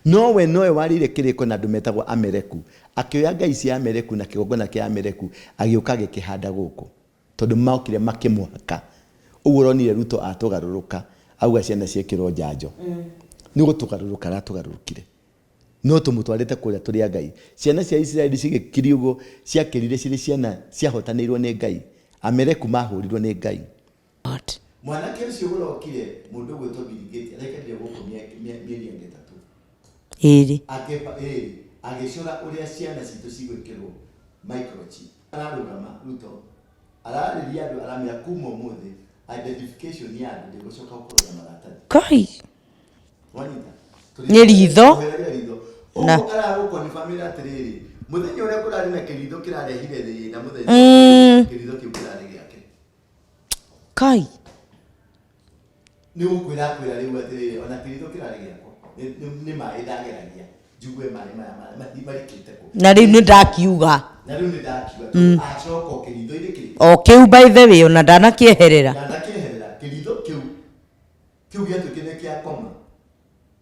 No we nowe warĩire kĩrĩko na andũ metagwo Amereku. Akĩoya ngai cia Amereku na kĩgongona kĩa Amereku agĩũka agĩkĩhanda gũkũ. Tondũ mokire makĩmũhaka. Ũguo ũronire Ruto atũgarũrũka auga ciana ciĩkĩrwo njanjo. Nĩ gũtũgarũrũka aratũgarũrũkire. No tũmũtwarĩte kũrĩa tũrĩ a Ngai. Ciana cia Isiraeli cigĩkiria ũguo ciakĩrire cirĩ ciana ciahotanĩirwo nĩ Ngai. Amereku mahũrirwo nĩ Ngai. Mwanake ũcio ũrokire mũndũ ũgwĩtwo Bill Gates araikarire gũkũ mĩeri anga ĩtatũ. Ĩrĩ. Akĩba ĩrĩ agĩcora ũrĩa ciana citũ cigwĩkĩrwo microchip. Ararũgama Ruto ararĩria andũ aramera kuma ũmũthĩ identification ya andũ ndĩgũcoka gũkorwo na maratathi. Kai. Wanyita? Nĩ ritho. Tũheragia ritho. Na. Ũguo aragũkonibamĩra atĩrĩrĩ, mũthenya ũrĩa kũrarĩ na kĩritho kĩrarehire thĩna mũthenya kĩritho kĩu kĩrarĩ gĩake. Kai. Nĩ gũkwĩra akwĩra rĩu atĩrĩrĩ, ona kĩritho kĩrarĩ gĩakwa. Nĩ maĩ ndageragia njigue maĩ maya marikĩte kũ. Na rĩu nĩ ndakiuga. Na rĩu nĩ ndakiuga tondũ acoka o kĩritho-inĩ kĩrĩkũ? O kĩu by the way ona ndanakĩeherera. Ndanakĩeherera kĩritho kĩu kĩu gĩatuĩkire nĩ kĩa ngoma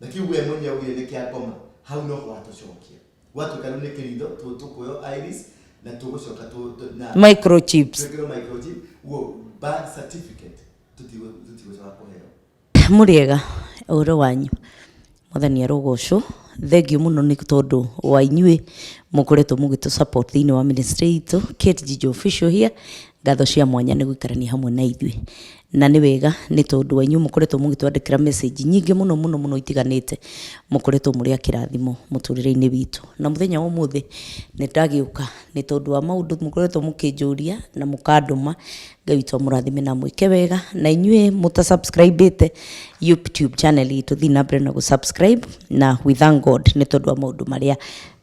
na kĩu we mwenyewe augire nĩ kĩa ngoma hau no gwatũcokia gwatuĩka rĩu nĩ kĩritho tũkuoywo iris na tũgũcoka na Microchips. twĩkĩrwo microchip guo birth certificate tũtigũcoka kũheo. Mũrĩega ũhoro wanyu, Mwathani arogocwo, thengiũ mũno nĩ tondũ wa inyuĩ mũkoretwo mũgĩtũ support thĩinĩ wa ministry itũ, Kate Njijo Official here, ngatho cia mwanya nĩ gũikarania hamwe na ithuĩ. Na nĩ wega nĩ tondũ wa inyuĩ mũkoretwo mũgĩtwandĩkĩra message nyingĩ mũno mũno mũno itiganĩte, mũkoretwo mũrĩ a kĩrathimo mũtũrĩre-inĩ witũ. Na mũthenya wa ũmũthĩ nĩ ndagĩũka nĩ tondũ wa maũndũ mũkoretwo mũkĩnjũria na mũkandũma, Ngai witũ amũrathime na amwĩke wega. Na inyuĩ mũta subscribe ĩte YouTube channel itũ, thiĩ na mbere na gũ subscribe na we thank God nĩ tondũ wa maũndũ marĩa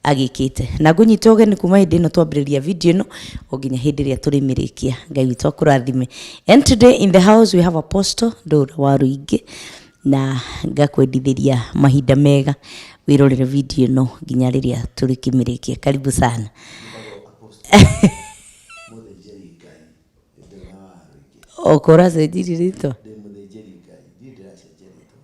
agĩkĩte. Na ngũnyita ũgeni kuma hĩndĩ ĩno twambĩrĩria video ĩno o nginya hĩndĩ ĩrĩa tũrĩmĩrĩkia. Ngai witũ akũrathime. And today in the house we have Apostle Ndũra wa Rũingĩ na ngakwendithĩria mahinda mega wĩrorere video ĩno nginya rĩrĩa tũrĩkĩmĩrĩkia. Karibu sana. Mũthĩnjĩri Ngai Ndũra wa Rũingĩ. O ko ũracenjirie rĩtwa? Ndĩ mũthĩnjĩri Ngai, ndirĩ ndĩracenjia rĩtwa.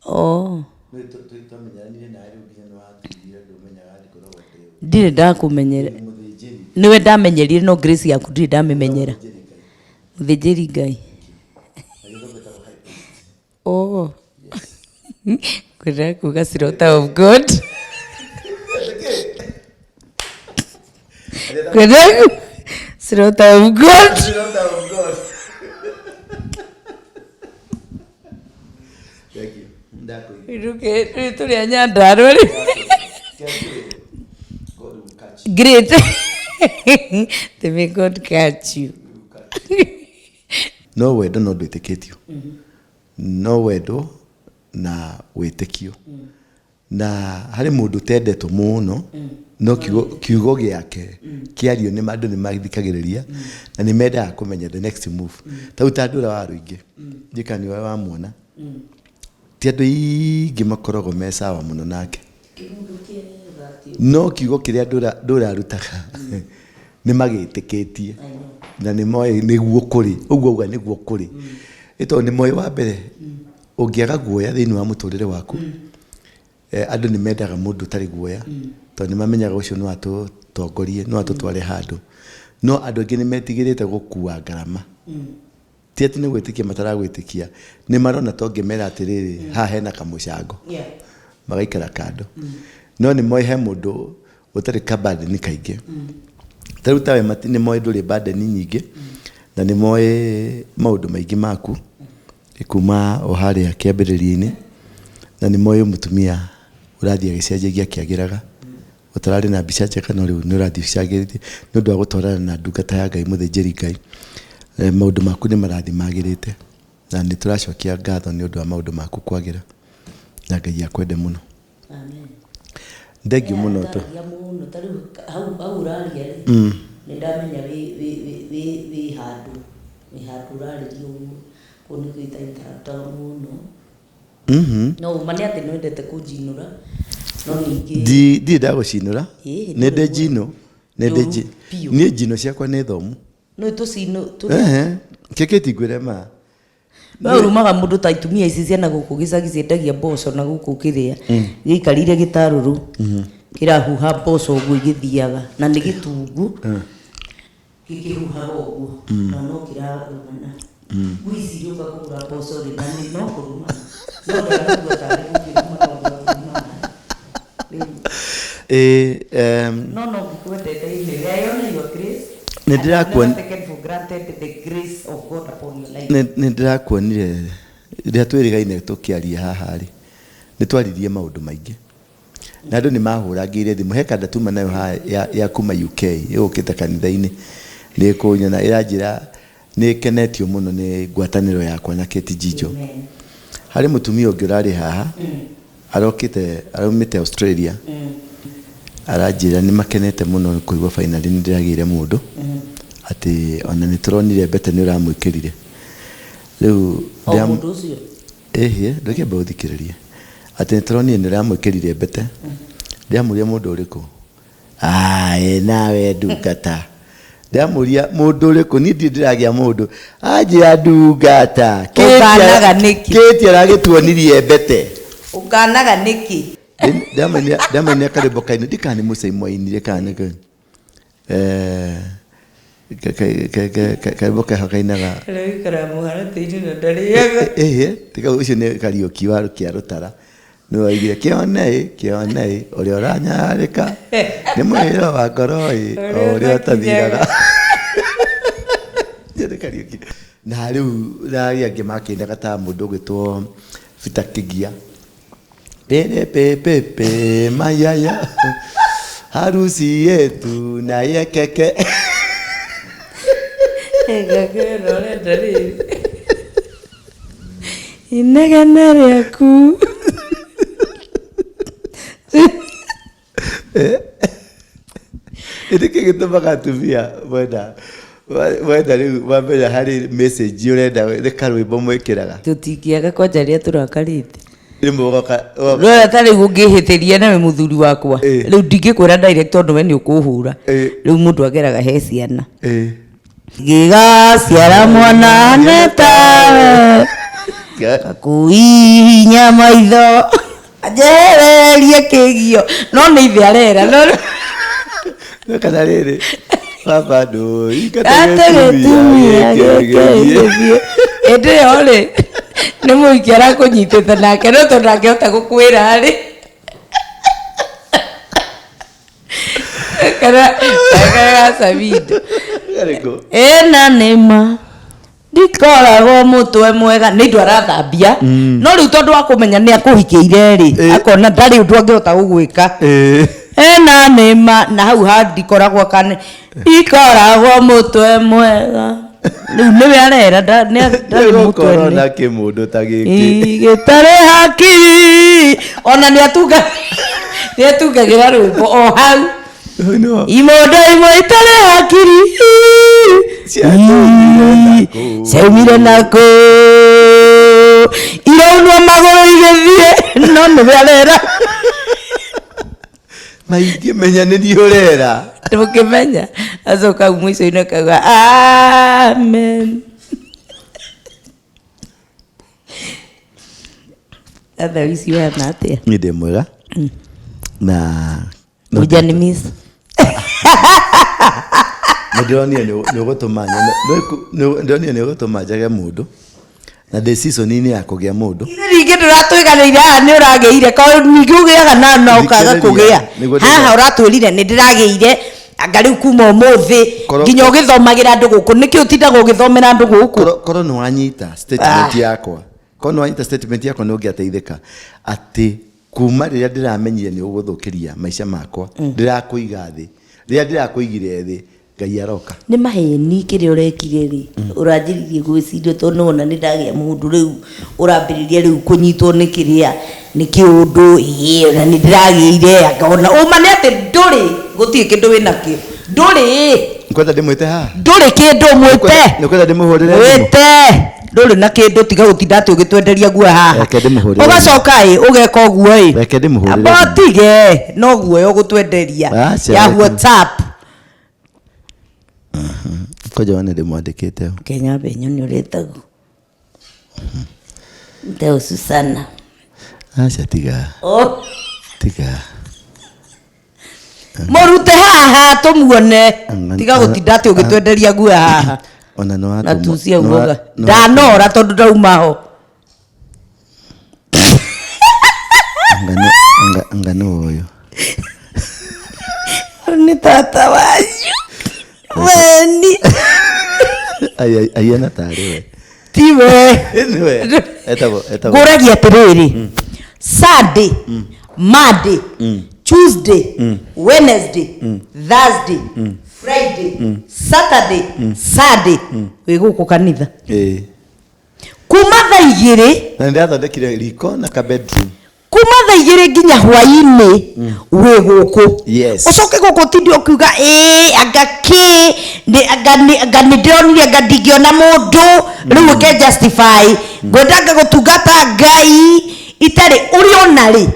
Oh. Nĩ twamenyeranire nawe rĩu nginya nĩ wanjĩrire ndũmenyaga ndikoragwo ndĩ ũ. Ndirĩ ndakũmenyera. Ndĩ mũthĩnjĩri. Nĩwe ndamenyerire no grace yaku ndirĩ ndamĩmenyera. Mũthĩnjĩri Ngai. Mũthĩnjĩri Ngai. Na gĩthũngũ ĩtagwo high priest. Oh. Ngwendaga kuga slaughter of God. Ngwendaga slaughter of God. Slaughter of God. Thank you. Ndakũigua. Nduke rĩu tũrĩ a Nyandarua rĩu. Thank you. God will catch you. Great. May God catch you. No wendo no ndwĩtĩkĩtio. No wendo na wĩtĩkio. Na harĩ mũndũ ũtendetwo mũno no kiugo, kiugo gĩake kĩario nĩ andũ nĩ mathikagĩrĩria na nĩ mendaga kũmenya the next move. Ta rĩu ta Ndũra wa Rũingĩ, ndiũĩ kana nĩwe wamwona, ti andũ aingĩ makoragwo me sawa mũno nake. No kiugo kĩrĩa Ndũra arutaga nĩ magĩtĩkĩtie na nĩ moĩ nĩguo kũrĩ, ũguo auga nĩguo kũrĩ. Nĩ tondũ nĩ moĩ wa mbere ũngĩaga guoya thĩinĩ wa mũtũrĩre waku, andũ nĩ mendaga mũndũ ũtarĩ guoya, tondũ nĩ mamenyaga ũcio no atũtongorie, no atũtware handũ. No andũ aingĩ nĩ metigĩrĩte gũkua ngarama. Ti atĩ nĩ gwĩtĩkia mataragwĩtĩkia, nĩ marona ta ũngĩmera atĩrĩrĩ, haha hena kamũcango, magaikara kando. No nĩ moĩ he mũndũ ũtarĩ ka burden kaingĩ. Ta rĩu tawe nĩ moĩ ndũrĩ burden nyingĩ, na nĩ moĩ maũndũ maingĩ maku, kuma o harĩa kĩambĩrĩria-inĩ, na nĩ moĩ mũtumia ũrathiĩ agĩcenjagia akĩagĩraga. Ũtararĩ na mbica njega no rĩu nĩ ũrathiĩ ũcagĩrĩtie nĩ ũndũ wa gũtwarana na ndungata ya Ngai mũthĩnjĩri Ngai. Maũndũ maku nĩ marathiĩ magĩrĩte na nĩ tũracokia ngatho nĩ ũndũ wa maũndũ maku kwagĩra na Ngai akwende mũno. Amen. Thengiũ mũno tũ. Ndaragia mũno ta rĩu hau hau ũraria rĩ nĩ ndamenya wĩ wĩ wĩ wĩ wĩ handũ wĩ handũ ũrarĩria ũguo kũu nĩkuo itainteractaga mũno. No ũma nĩ atĩ nĩwendete kũnjinũra no ningĩ Ndirĩ ndagũcinũra. Ĩĩ, Nĩ ndĩ ndũrĩ njino. Nĩ ndĩ Ndũru nji- biũ. Niĩ njino ciakwa nĩ thomu. No tũcinũ Ehe. Kĩkĩti ngwĩre ma. We ũrumaga mũndũ ta itumia ici cia na gũkũ gĩcagi ciendagia mboco na gũkũ kĩrĩa gĩikarĩire gĩtarũrũ kĩrahuha mboco ũguo igĩthiaga na nĩ gĩtungu gĩkĩhuhaga ũguo na no kĩrarumana. Ngui ici igĩũka kũgũra mboco rĩ na nĩ no kũrumana no ndaraigua tarĩ gũkĩrumana ũguo akĩrumana. Rĩu Ĩĩ, em, no no ngĩkwendete Amy. I honor your grace. Nĩ And I've ndĩrakuon- never taken for granted the grace of God upon your life. Nĩ ndĩrakuonire rĩrĩa twĩrĩgaine tũkĩaria haha rĩ, nĩ twaririe maũndũ maingĩ na andũ nĩ mahũrangĩire thimũ. He kanda tuma nayo haha ya kuma UK ĩgũkĩte kanitha-inĩ nĩ ĩkũnyona ĩranjĩra nĩ ĩkenetio mũno nĩ ngwatanĩro yakwa na Kate Njijo. Amen. Harĩ mũtumia ũngĩ ũrarĩ haha arokĩte araumĩte Australia aranjĩra nĩ makenete mũno kũigua finally nĩ ndĩragĩire mũndũ atĩ ona nĩ tũronire mbete nĩ ũramwĩkĩrire rĩu O mũndũ ũcio. Ĩhĩ, ndũkĩambe ũthikĩrĩrie atĩ nĩ tũronire nĩ ũramwĩkĩrire mbete. Ndĩramũria mũndũ ũrĩkũ? Ae nawe ndungata. Ndĩramũria mũndũ ũrĩkũ? Niĩ ndirĩ ndĩragĩa mũndũ. Anjĩra ndungata. Ũkanaga nĩkĩ? Kĩti aragĩtuonirie mbete. Ũkanaga nĩkĩ? Ndĩramainia karwĩmbo kainwo, ndiũĩ kana nĩ Mũcai mwainire kana nĩkĩ. Eh, karwĩmbo keho kainaga. Rĩu ikaraga mũharatĩ-inĩ na ndarĩaga. Ĩhĩ, tiga ũcio nĩ Kariũki wa Rũkĩa Rũtara. Nĩwe waigire kĩone ĩ, kĩone ĩ, ũrĩa ũranyararĩka nĩ mwĩhĩro wa ngoro ĩ, o ũrĩa ũtathiraga. Ũcio nĩ Kariũki. Na rĩu na arĩa angĩ makĩinaga ta mũndũ ũgwĩtwo Peter Kĩgia. Pere pe pe pe mayaya harusi yetu na yekeke. Ngakĩona ũrenda rĩrĩ. Inegene rĩaku. Nĩkĩ gĩtũmaga atumia mwenda mwenda rĩu wamenya harĩ message ũrenda nĩ karwĩmbo mwĩkĩraga? Tũtingĩaga kwanja rĩrĩa tũrakarĩte. Rĩmwe ũgoka Rora ta rĩu ũngĩhĩtĩria nawe mũthuri wakwa. Rĩu ndingĩkwĩra direct tondũ we nĩ ũkũhũra. Rĩu mũndũ ageraga he ciana. Ngĩgaciara mwana netawe Gakũhihinya maitho anjehererie kĩgio no nĩ ithe arera no No kana rĩrĩ baba ndũingate ate gĩtumia gĩkĩ hĩndĩ ĩyo rĩ nĩ mũhiki arakũnyitĩte nake no tondũ ndangĩhota gũkwĩra rĩ kana kana gacabindo Karĩkũ? ĩna nĩma ndikoragwo mũtwe mwega nĩ indo arathambia no rĩu tondũ wa kũmenya nĩ akũhikĩire rĩ akona ndarĩ ũndũ angĩhota gũgwĩka ena nĩma na hau ha ndikoragwo kana ndikoragwo mũtwe mwega rĩu nĩwe arera ndarĩ mũtwe Nĩgũkorwo nĩ na kĩmũndũ ta gĩkĩ gĩtarĩ hakiri ona nĩ atunga nĩ atungagĩra rwĩmbo o hau No. imondo imwe itarĩ hakiri Ciatumire nakũ. ciaumire nakũ iraunwo magũrũ igĩthiĩ no nĩwe arera Maingĩmenya nĩ niĩ ũrera. Ndũngĩmenya acoka hau mũico-inĩ akauga amen. Otherwise ũhana atĩa? Niĩ ndĩ mwega na Hujani miss. Nĩ ndĩronire nĩ ũgũtũma nyone nĩ ndĩronire nĩ ũgũtũma njage mũndũ na ndĩ season-inĩ ya kũgĩa mũndũ. Ithe ningĩ ndũratwĩganĩire haha nĩ ũragĩire ko ningĩ ũgĩaga na na ũkaga Thikĩrĩria, kũgĩa nĩguo haha ũratwĩrire nĩ ndĩragĩire anga rĩu kuma ũmũthĩ nginya ũgĩthomagĩra andũ gũkũ nĩkĩ ũtindaga ũgĩthomera andũ gũkũ? Korwo nĩ wanyita statement yakwa, korwo nĩ wanyita statement yakwa nĩ ũngĩateithĩka atĩ kuma rĩrĩa ndĩramenyire nĩ ũgũthũkĩria maica makwa ndĩrakũiga thĩ rĩrĩa ndĩrakũigire thĩ Ngai aroka. Nĩ maheni kĩrĩa ũrekire rĩ ũranjĩrĩirie gwĩciria tondũ nĩwona nĩ ndagĩa mũndũ rĩu ũrambĩrĩria rĩu kũnyitwo nĩ kĩrĩa nĩ kĩũndũ ĩĩ ona nĩ ndĩragĩire anga ona ũma nĩ atĩ ndũrĩ gũtirĩ kĩndũ wĩnakĩo ndũrĩ. Nĩkwenda ndĩmwĩte haha? Ndũrĩ kĩndũ mwĩte. Nĩkwenda ndĩmũhũrĩre thimũ? Mwĩte ndũrĩ na kĩndũ tiga gũtinda atĩ ũgĩtwenderia guoya haha. Reke ndĩmũhũrĩre thimũ. Ũgacoka ĩ ũgeka ũguo ĩ. Reke ndĩmũhũrĩre Amba thimũ. ũtige no guoya ũgũtwenderia Aca, ya reke. WhatsApp. Kwanja wone ndĩmwandĩkĩte ho. Kenya mbe nyone ũrĩa ĩtagwo. Ndeo Susana. Aca tiga. Oh. Tiga. Mũrute haha tũmuone. Anga- Tiga gũtinda atĩ ũgĩtwenderia guoya haha. Ona nĩ Na watũmwo- tucia nĩ wa- uoga. nĩ wa- Ndanora tondũ ndauma ho. Anga anga nĩ ũyũ. Nĩ tata wanyu. Weni. Ahiana tarĩ we. Tiwe. Nĩwe. Etagwo etagwo. Ngũragia atĩrĩrĩ. Sunday, Monday, Tuesday, Wednesday, Thursday, Friday, Saturday, Sunday. Wĩ gũkũ kanitha. Ĩĩ. Kuma thaa igĩrĩ Na nĩndathondekire riko na ka bedroom. Kuma thaa igĩrĩ nginya hwainĩ wĩ gũkũ. Yes. Ũcoke gũkũ ũtinde ũkiuga ĩĩ anga kĩ nĩ anga nĩ anga nĩ ndĩronire anga ndingĩona mũndũ rĩu ũke justify ngwenda gũtungata Ngai itarĩ ũrĩ ona rĩ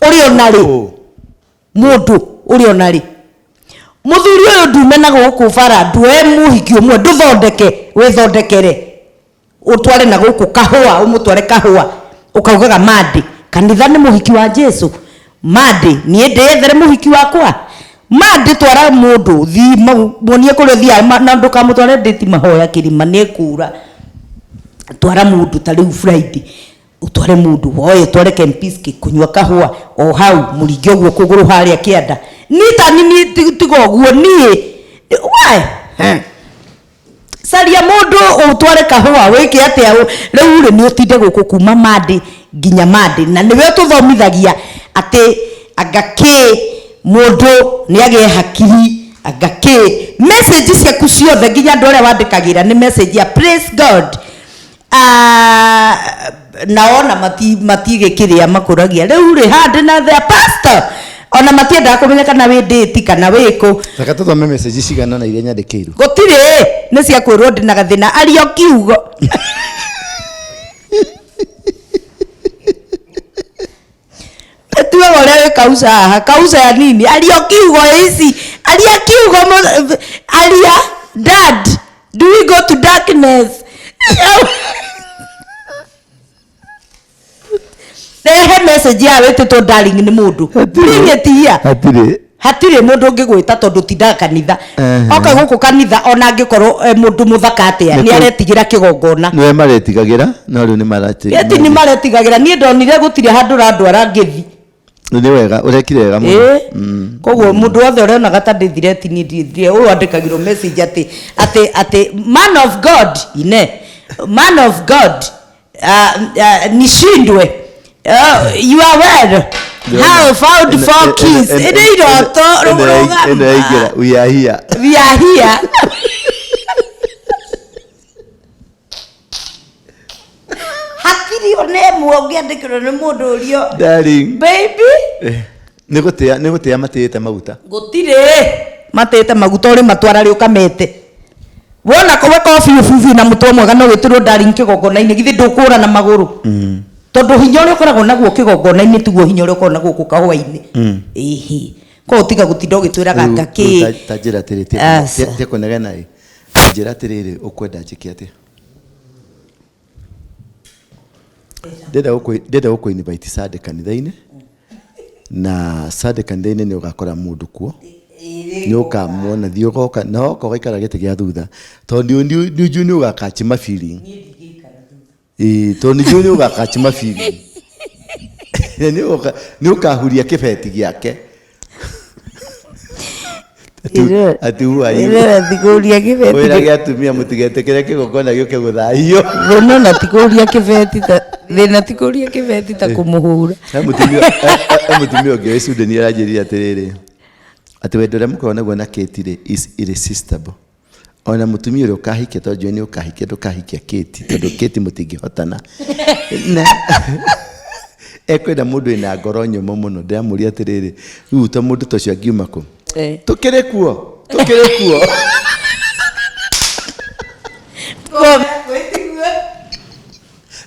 ũrĩ ona rĩ Oh. mũndũ ũrĩ ona rĩ mũthuri ũyũ ndume na gũkũ bara nduoe mũhiki ũmwe ndũthondeke wĩthondekere ũtware na gũkũ kahũa ũmũtware kahũa ũkaugaga mande kanitha nĩ mũhiki wa Jesu mande niĩ ndĩyethere mũhiki wakwa mande twara mũndũ thiĩ muonie kũrĩa ũthiaga na ndũkamũtware ndĩti mahoya kĩrĩma nĩ kũra twara mũndũ ta rĩu Friday ũtware mũndũ woye ũtware Kempiski kũnyua kahũa o hau mũringe ũguo kũgũrũ harĩa kĩanda niĩ ta niĩ tiga ũguo niĩ we caria mũndũ ũtware kahũa wĩke atĩa rĩu rĩ nĩ ũtinde gũkũ kuma Monday nginya Monday na nĩwe ũtũthomithagia atĩ anga kĩ mũndũ nĩ agĩe hakiri anga kĩ message ciaku ciothe nginya andũ arĩa wandĩkagĩra nĩ message ya praise God. Nao ona matigĩkĩrĩa makũragia rĩu rĩ handĩ na their pastor ona matiendaga kũmenya kana wĩ ndĩti kana wĩkũ. Reke tũthome message cigana na iria nyandĩkĩirwo. Gũtirĩ nĩ cia kwĩrwo ndĩ na gathĩna ario kiugo. Tuaga ũrĩa wĩ kauca haha kauca ya nini ario kiugo ici aria kiugo aria dad do we go to darkness rehe message ya wĩtĩtwo darling nĩ mũndũ. Bring it here. Hatirĩ. Hatirĩ mũndũ ũngĩgwĩta tondũ tindaga kanitha. Oka gũkũ kanitha ona angĩkorwo mũndũ mũthaka atĩa nĩ aretigĩra kĩgongona. Nĩwe maretigagĩra no rĩu nĩ marati. Eti nĩ maretigagĩra niĩ ndonire gũtirĩ handũ ũrandwara ngĩthi. Nĩ wega ũrekire wega mũno. Ĩĩ koguo mũndũ wothe ũrionaga ta ndĩthireti niĩ ndithire ũyũ andĩkagĩrwo message atĩ atĩ atĩ man of God ine man of God nishindwe you are well how found four keys ĩnĩ iroto Ĩno yaingĩra we are here. We are here. Hatirĩ ona ĩmwe ũngĩandĩkĩrwo nĩ mũndũ ũrio. Darling. Baby. Nĩ gũtĩa nĩ gũtĩa matĩĩte maguta. Gũtirĩ matĩte maguta ũrĩ matwara rĩ ũkamete wona we kobi ũbubu na mũtwe mwega no wĩtĩrwo darling kĩgongona-inĩ githĩ ndũkũra na magũrũ tondũ hinya ũrĩa ũkoragwo naguo kĩgongona-inĩ tiguo hinya ũrĩa ũkoragwo naguo gũkũ kahũa-inĩ. Ĩhĩ koguo tiga gũtinda ũgĩtwĩraga Rĩu- anga rĩu kĩ ta njĩra atĩrĩ Aca. tia kũnegena ĩ ta njĩra atĩrĩrĩ ũkwenda njĩke atĩa ndĩrenda gũkũ invite Sunday kanitha-inĩ na Sunday kanitha-inĩ nĩ ũgakora mũndũ kuo nĩ ũkamuona thiĩ ũgoka na woka ũgaikara gĩtĩ gĩa thutha tondũ nĩ njũĩ nĩ ũgakachi ma feeling ĩĩ tondũ nĩ njũĩ nĩ ũgakachi ma feeling nĩ ũkahuria kĩbeti gĩake ati who are you? Ĩrera ti kũhuria kĩbeti. Wĩrage atumia mũtigetĩkĩre kĩgongona gĩũke gũthahio. Thĩna ona ti kũhuria kĩbeti ta thĩna ti kũhuria kĩbeti ta kũmũhũra. He mũtumia he mũtumia ũngĩ wĩ Sweden aranjĩrire atĩrĩrĩ atĩ wendo ũrĩa mũkoragwo naguo na Kate rĩ is irresistible. Ona mũtumia ũrĩa ũkahikia tondũ njũĩ nĩ ũkahikia ndũkahikia Kate tondũ Kate mũtingĩhotana. Na ekwenda mũndũ wĩna ngoro nyũmũ mũno ndĩramũria atĩrĩrĩ rĩu ta mũndũ ta ũcio angiuma kũ? Tũkĩrĩ kuo tũkĩrĩ kuo.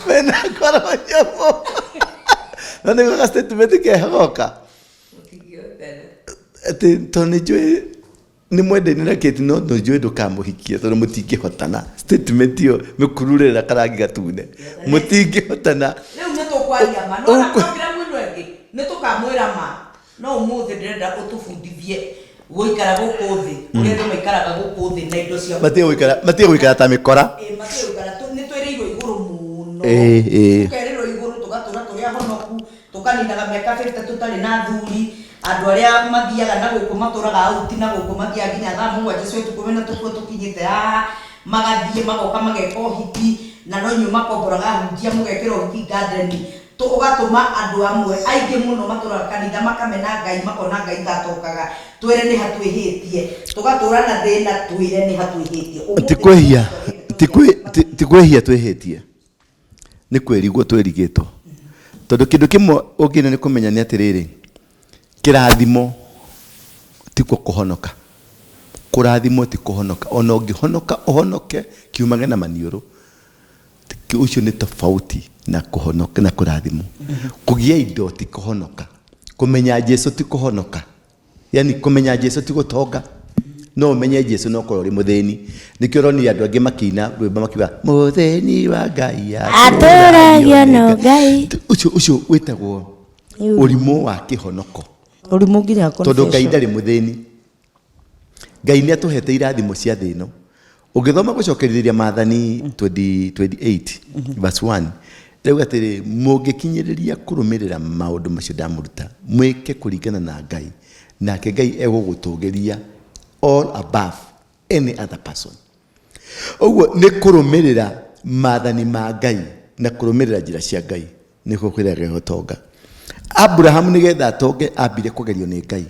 Wĩna ngoro nyũmũ. Na nĩguo ga statement kehogoka. Atĩ tondũ nĩ njũĩ Nĩ mwendaine na Kate no njũĩ ndũkamũhikia tondũ mũtingĩhotana. Statement ĩyo mĩkurure na karangi gatune. Mũtingĩhotana. Rĩu nĩ tũkwaria ma. No nokĩra mwĩno ĩngĩ nĩ tũkamwĩra ma. No ũmũthĩ ndĩrenda ũtũbundithie gũikara gũkũ thĩ ũrĩa andũ maikaraga gũkũ thĩ na indo cia Matige gũikara, matige gũikara ta mĩkora. Ĩ, matige gũikara nĩ twĩrĩirwo igũrũ mũno. Ĩ, ĩ. Tũkerĩrwo igũrũ tũgatũra tũrĩ ahonoku, tũkaninaga mĩaka 50 tũtarĩ na athuri. Andũ arĩa mathiaga na gũkũ matũraga out na gũkũ mathiaga nginya thaa mũgwanja cia ũtukũ mena tũkuo tũkinyĩte haha, magathiĩ magoka mageka ũhiki, na no inyuĩ makomboraga ahunjia mũgekĩra ũhiki garden. Ũgatũma andũ amwe aingĩ mũno matũraga kanitha makamena Ngai, makona Ngai ta atokaga. Twĩre nĩ ha twĩhĩtie, tũgatũra na thĩna, twĩre nĩ ha twĩhĩtie. Ti kwĩhia, ti kwĩhia twĩhĩtie, nĩ kwĩrigwo twĩrigĩtwo. Tondũ kĩndũ kĩmwe ũngĩenda nĩ kũmenya nĩ atĩrĩrĩ, kĩrathimo tikuo kũhonoka. Kũrathimwo ti kũhonoka. Ona ũngĩhonoka ũhonoke kiumage na maniũrũ. Ũcio nĩ tofauti na kũhonoka na kũrathimwo. Kũgĩa indo ti kũhonoka. Kũmenya Jesu ti kũhonoka. Yani kũmenya Jesu ti gũtonga. No ũmenye Jesu no ũkorwo ũrĩ mũthĩni. Nĩkĩo ũronire andũ angĩ makĩina rwĩmbo makiuga mũthĩni wa Ngai Atũragio no Ngai. Ũcio ũcio wĩtagwo ũrimũ wa kĩhonoko. Ũrimũ nginya Tondũ Ngai ndarĩ mũthĩni. Ngai nĩ atũhete irathimo cia thĩ ĩno. Ũngĩthoma gũcokerithĩria Maathani 28 verse 1 ĩrauga atĩrĩ, mũngĩkinyĩrĩria kũrũmĩrĩra maũndũ macio ndamũruta, mwĩke kũringana na Ngai, nake Ngai egũgũtũgĩria all above any other person. Ũguo nĩ kũrũmĩrĩra maathani ma Ngai na kũrũmĩrĩra njĩra cia Ngai nĩkuo kũrehaga ũtonga. Abrahamu nĩgetha atonge ambire kũgerio nĩ Ngai.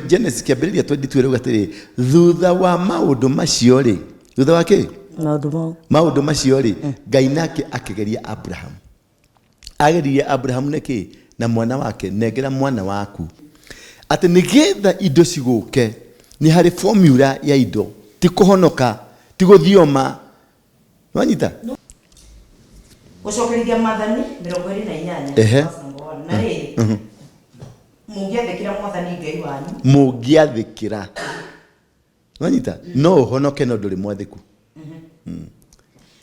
Genesis kĩambĩrĩria 22 ĩrauga atĩrĩ, thutha wa maũndũ macio rĩ, thutha wa kĩ? Maũndũ mau. Maũndũ macio rĩ, Ngai nake akĩgeria Abrahamu. Ageririe Abrahamu nĩkĩ? Na mwana wake, nengera mwana waku. Atĩ nĩgetha indo cigũke, nĩ harĩ formula ya indo, ti kũhonoka, ti gũthioma. Nĩwanyita? Gũcokerithia Maathani 28, Ehe. verse number 1. Na rĩrĩ, mũngĩathĩkĩra Mwathani Ngai wanyu, Mũngĩathĩkĩra. Nĩwanyita? No ũhonoke no ndũrĩ mwathĩku.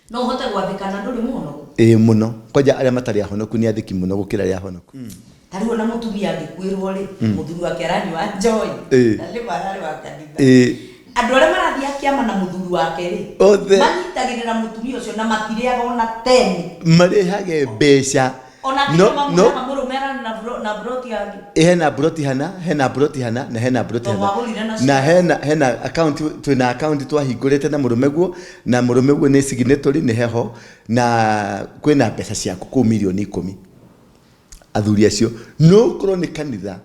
No ũhote gwathĩka na ndũrĩ mũhonoku? Ĩĩ mũno. Kwanja arĩa matarĩ ahonoku nĩ athĩki mũno gũkĩra arĩa ahonoku. Ta rĩu ona mũtumia angĩkuĩrwo rĩ, mũthuri wake aranyua njohi, na nĩ mararĩ wa kanitha. Andũ arĩa marathiĩ kĩama na mũthuri wake rĩ, Othe. manyitagĩrĩra mũtumia ũcio na matirĩaga ona teni. Marĩhage mbeca. Ona No, no, no. mũrũme ararĩ na na broti yake. Hena broti hana, hena broti hana, na hena broti hana. Twagũrire na Na hena account, twĩna account twahingũrĩte na mũrũme guo, na mũrũme guo nĩ signatory, nĩ heho, na kwĩna mbeca ciaku kũu mirioni 10. Athuri acio, no ũkorwo nĩ kanitha.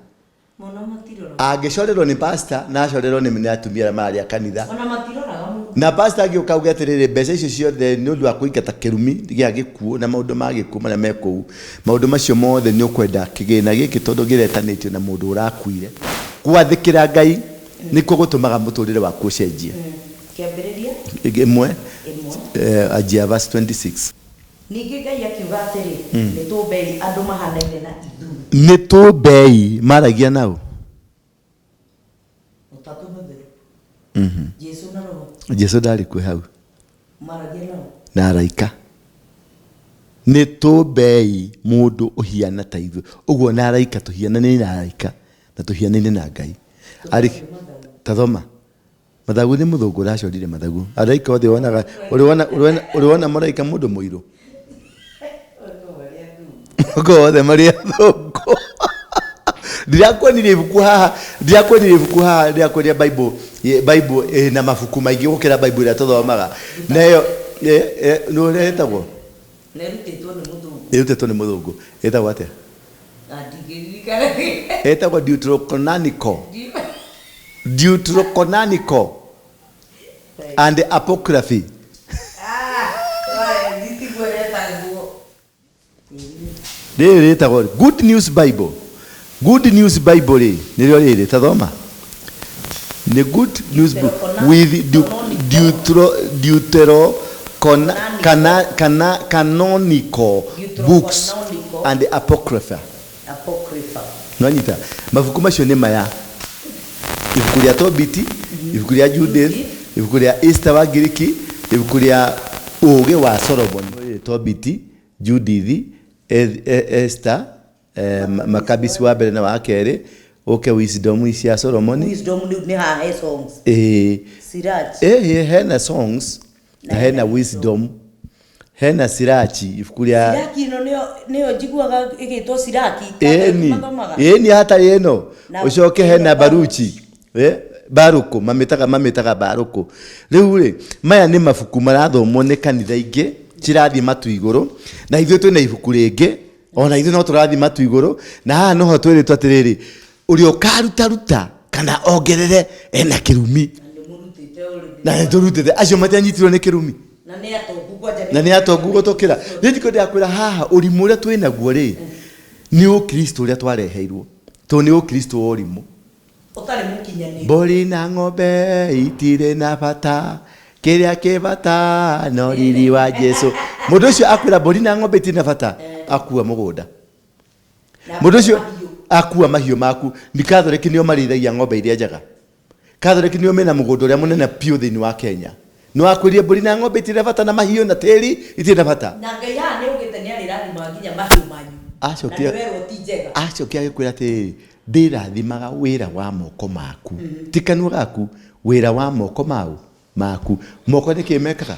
Mũno matirora. Angĩcorerwo nĩ pastor, na acorerwo nĩ atumia arĩa mararĩa kanitha. Ona matiroraga mũno. Na pastor agĩũka auge atĩrĩrĩ, mbeca icio ciothe nĩ ũndũ wa kũingata kĩrumi gĩa gĩkuũ na maũndũ ma gĩkuũ marĩa me kũu. Maũndũ macio mothe nĩ ũkwenda kĩgĩna gĩkĩ tondũ gĩretanĩtio na mũndũ ũrakuire. Gwathĩkĩra Ngai nĩkuo gũtũmaga mũtũrĩre waku ũcenjie. Kĩambĩrĩria? Ĩmwe. Ĩmwe. Anjia verse 26. Ningĩ Ngai akiuga atĩrĩ, Nĩ tũmbei andũ mahanaine na ithuĩ. Nĩ tũmbei maragia nao. Ũtatũ mũtheru. Jesu na Roho. Jesu ndarĩ kuo hau. Maragia nao. Na araika. Nĩ tũmbei mũndũ ũhiana ta ithuĩ. Ũguo na araika tũhianane na araika na tũhianaine na Ngai. Arĩ tathoma. Mathagu nĩ mũthũngũ ũracorire mathagu. Araika othe wonaga, ũrĩ wona mũraika mũndũ mũirũ? Ũkorwo othe marĩ athũngũ. Ndirakuonirie ibuku haha, ndirakuonirie ibuku haha, ndirakuonia Bible, Bible ĩna mabuku maingĩ gũkĩra Bible ĩrĩa tũthomaga. Na ĩyo, nĩ ũrĩa ĩtagwo? Na ĩrutĩtwo nĩ mũthũngũ. Ĩrutĩtwo nĩ mũthũngũ. Ĩtagwo atĩa? Ndingĩririkana. Ĩtagwo Deuterocanonical. Deuterocanonical and Apocryphy. Rĩrĩ rĩtagwo Good News Bible. Good News Bible rĩ, nĩrĩo rĩrĩ, tathoma. Nĩ Good News Bible with Deuterocanonical books and Apocrypha. Apocrypha. Nwanyita, mabuku macio nĩ maya. Ibuku rĩa Tobiti, ibuku rĩa Judith, ibuku rĩa Esther wa Ngiriki, ibuku rĩa ũũgĩ wa Solomon. Tobiti, Judith, Esther, Makabisi wa mbere na wa kerĩ, ũke Wisdom cia Solomon. Wisdom nĩ haha he songs. Ĩĩ. Sirach. Ĩĩ, hena songs na hena Wisdom, hena Sirachi, ibuku rĩa Siraki ĩno nĩyo nĩyo njiguaga ĩgĩtwo Siraki. Ĩni. Mathomaga. Ĩni hatarĩ ĩno. Na Ũcoke ĩno hena Baruchi. Baruku, mamĩtaga Baruku. Rĩu rĩ, maya nĩ mabuku marathomwo nĩ kanitha ingĩ cirathiĩ matu igũrũ, na ithuĩ twĩna ibuku rĩngĩ, ona ithuĩ no tũrathiĩ matu igũrũ, na haha noho twĩrĩtwo atĩrĩrĩ, ũrĩa ũkarutaruta kana ongerere ena kĩrumi. Na nĩ tũrutĩte, acio matianyitirwo nĩ kĩrumi. Na nĩ atongu kwanja. Na nĩ atongu gũtũkĩra. Rĩu ndikwenda kwĩra haha ũrimũ ũrĩa twĩnaguo rĩ, nĩ ũkristo ũrĩa twareheirwo. Tondũ nĩ ũkristo wa ũrimũ. Ũtarĩ mũkinyanĩru. Mbũri na ng'ombe itirĩ na bata, kĩrĩa kĩ bata no riri wa Jesu. Mũndũ ũcio akwĩra mbũri na ng'ombe itirĩ na bata, akua mũgũnda. Mũndũ ũcio akua mahiũ maku. Ni Catholic nĩo marĩithagia ng'ombe iria njega. Catholic nĩo mena mũgũnda ũrĩa mũnene biũ thĩinĩ wa Kenya. Nĩ wakwĩria mbũri na ng'ombe itirĩ na bata na mahiũ na tĩri itirĩ na bata. Na Ngai haha nĩ augĩte nĩ arĩrathimaga nginya mahiũ manyu. Na nĩ werwo ti njega. Acokia agĩkwĩra atĩrĩrĩ, ndĩrathimaga wĩra wa moko maku. Ti kanua gaku, wĩra wa moko mau maku. Moko nĩ kĩ mekaga?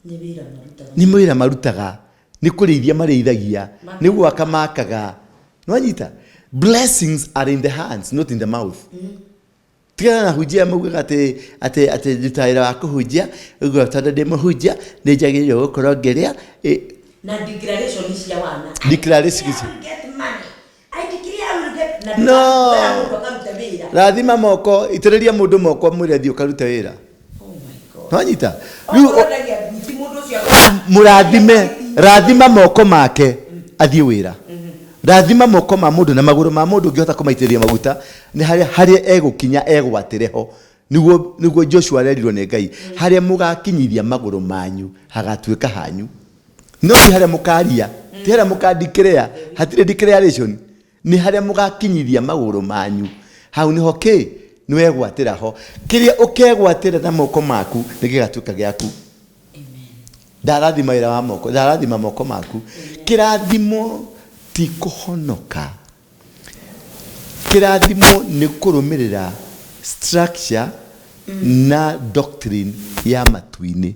Nĩ wĩra marutaga. Nĩ wĩra marutaga. Nĩ kũrĩithia marĩithagia. Nĩ gwaka makaga. Nĩwanyita? Blessings are in the hands, not in the mouth. Tigana na hunjia maugaga atĩ nduta wĩra wa kũhunjia, ũguo tondũ ndĩ mũhunjia, nĩ njagĩrĩirwo gũkorwo ngĩrĩa. Na declaration cia wana. Declaration I will get money. I declare I will get na No. Mũndũ akarute wĩra. Rathima moko, itĩrĩria mũndũ moko mwĩre thiĩ ũkarute wĩra. Oh my God. Nĩwanyita? Rĩu Okorwo ndagia mbuti mũndũ ũcio mũrathime, rathima moko make athiĩ wĩra. Rathima moko ma mũndũ na magũrũ ma mũndũ ũngĩhota kũmaitĩrĩria maguta, nĩ harĩa egũkinya egwatĩre ho. Nĩguo Joshua arerirwo nĩ Ngai, harĩa mũgakinyithia magũrũ manyu hagatuĩka hanyu. No ti harĩa mũkaria, ti harĩa mũkandeclare, hatirĩ declaration. Nĩ harĩa mũgakinyithia magũrũ manyu. Hau nĩho kĩ? Nĩ wegwatĩra ho. Kĩrĩa ũkegwatĩra na moko maku nĩ gĩgatuĩka gĩaku. Ndarathima wĩra wa moko, ndarathima moko maku. Kĩrathimo ti kũhonoka. Kĩrathimo nĩ kũrũmĩrĩra structure na doctrine ya matu-inĩ.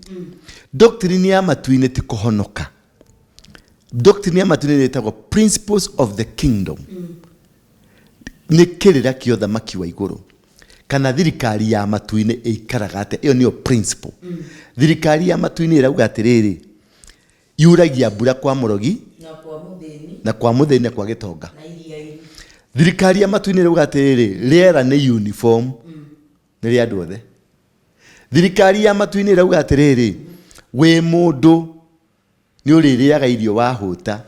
Doctrine ya matu-inĩ ti kũhonoka. Doctrine ya matu-inĩ ĩtagwo principles of the kingdom. Nĩ kĩrĩra kĩa ũthamaki wa igũrũ. Kana thirikari ya matu-inĩ ĩikaraga atĩa? Ĩyo nĩyo principle. Thirikari ya matu-inĩ ĩrauga atĩrĩrĩ, yuragia mbura kwa mũrogi na kwa mũthĩni na kwa mũthĩni na kwa gĩtonga. Na iria-inĩ. Thirikari ya matu-inĩ ĩrauga atĩrĩrĩ, rĩera nĩ uniform, nĩ rĩa andũ othe. Thirikari ya matu-inĩ ĩrauga atĩrĩrĩ, wĩ mũndũ nĩ ũrĩrĩaga irio wahũta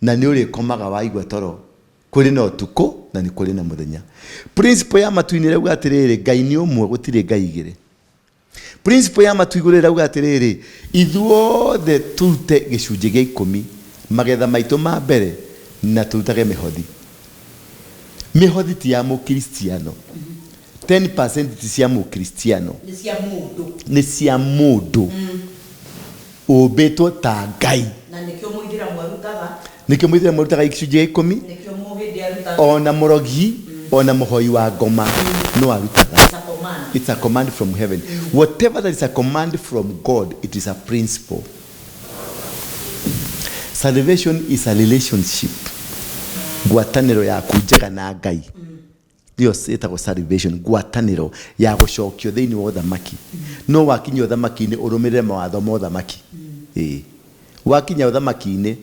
na nĩ ũrĩkomaga waigua toro. Kũrĩ na ũtukũ na nĩ kũrĩ na mũthenya. Principle ya matu-inĩ ĩrauga atĩrĩrĩ, Ngai nĩ ũmwe, gũtirĩ Ngai igĩrĩ. Principle ya matu igũrũ ĩrauga atĩrĩrĩ, ithuothe tũrute gĩcunjĩ gĩa ikũmi, magetha maitũ ma mbere, na tũrutage mĩhothi. Mĩhothi ti ya mũkristiano. 10% ti cia mũkristiano. Nĩ cia mũndũ. Nĩ cia mũndũ. Ũmbĩtwo ta Ngai. Na nĩkĩo mũithĩramu arutaga. Nĩkĩo mũithĩramu arutaga gĩcunjĩ gĩa ikũmi. Nĩkĩo mũhĩndĩ arutaga. Ona mũrogi, ona mũhoi wa ngoma no arutaga. It's a command. It's a command from heaven. Whatever that is a command from God, it is a principle. Salvation is a relationship. Ngwatanĩro yaku njega na Ngai. Nĩyo ĩtagwo salvation, ngwatanĩro ya gũcokio thĩinĩ wa ũthamaki. No wakinya ũthamaki-inĩ ũrũmĩrĩre mawatho ma ũthamaki. Ĩĩ. Wakinya ũthamaki-inĩ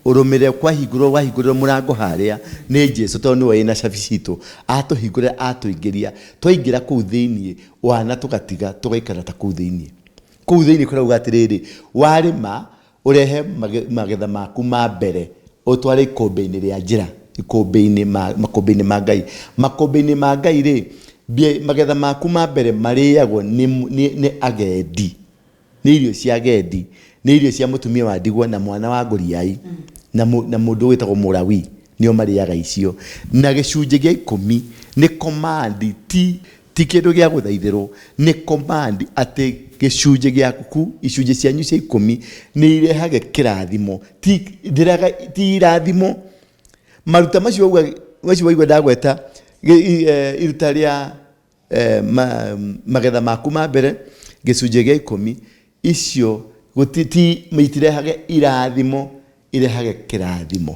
ũrũmĩrĩre kwahingũrwo, wahingũrĩrwo mũrango harĩa nĩ Jesu tondũ nĩwe wĩna cabi citũ. Atũhingũrĩra, atũingĩria. Twaingĩra kũu thĩinĩ, wana tũgatiga, tũgaikara ta kũu thĩinĩ. Kũu thĩinĩ kũrauga atĩrĩrĩ, warĩma ũrehe magetha maku ma mbere, ũtware ikũmbĩ-inĩ rĩa njĩra, ikũmbĩ-inĩ ma, makũmbĩ-inĩ ma Ngai. Makũmbĩ-inĩ ma Ngai rĩ, magetha maku ma mbere marĩagwo nĩ agendi. Nĩ irio cia agendi, nĩ irio cia mũtumia wa ndigwa na mwana wa ngũriai, na mũndũ wĩtagwo Mũlawi, nĩo marĩaga icio. Na gĩcunjĩ gĩa ikũmi Nĩ command, ti kĩndũ gĩa gũthaithĩrwo, nĩ command atĩ gĩcunjĩ gĩaku, icunjĩ cianyu cia ikũmi nĩ irehage kĩrathimo, ti irathimo. Maruta macio wauga, macio waigua ndagweta, iruta rĩa magetha maku ma mbere, gĩcunjĩ gĩa ikũmi, icio ti itirehage irathimo, irehage kĩrathimo.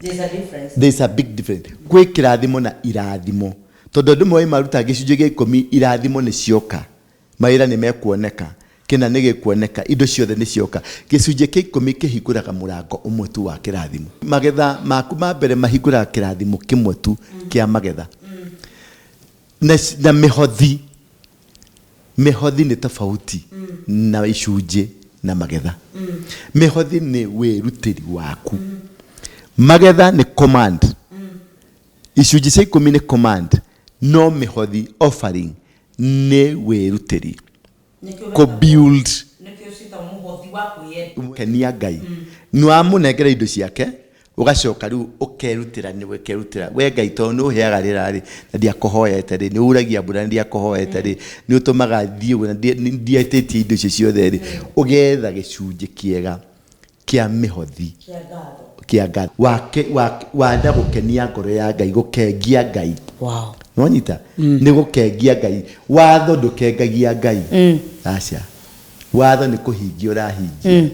There's a difference. There's a big difference. Kwĩ kĩrathimo na irathimo, tondũ andũ moĩ maruta gĩcunjĩ gĩa ikũmi, irathimo nĩ cioka, mawĩra nĩ mekuoneka, kĩna nĩ gĩkuoneka, indo ciothe nĩ cioka. Gĩcunjĩ kĩa ikũmi kĩhingũraga mũrango ũmwe tu wa kĩrathimo. Magetha maku ma mbere mahingũraga kĩrathimo kĩmwe tu kĩa magetha. Na mĩhothi nĩ tofauti na icunjĩ na magetha. Mĩhothi nĩ wĩrutĩri waku. Magetha nĩ command, icunjĩ cia ikũmi nĩ command, no mĩhothi, offering, nĩ wĩrutĩri. Nĩkĩo Kũ build. Nĩkĩo ciĩtagwo mũhothi wa kwĩyenda. Kenia Ngai nĩ wamũnengera indo ciake, ũgacoka rĩu ũkerutĩra, nĩ ũkerutĩra we Ngai, tondũ nĩ ũheaga rĩera rĩ na ndiakũhoete rĩ, nĩ uragia mbura na ndiakũhoete rĩ, nĩ ũtũmaga thiĩ ũguo na ndietĩtie indo icio ciothe rĩ, ũgetha gĩcunjĩ kĩega kĩa mĩhothi. Kĩa ngatho. Kĩa ngatho wake wanda gũkenia ngoro ya Ngai, gũkengia Ngai. Nĩwanyita? Nĩ gũkengia Ngai. Watho ndũkengagia Ngai, aca. Watho nĩ kũhingia ũrahingia.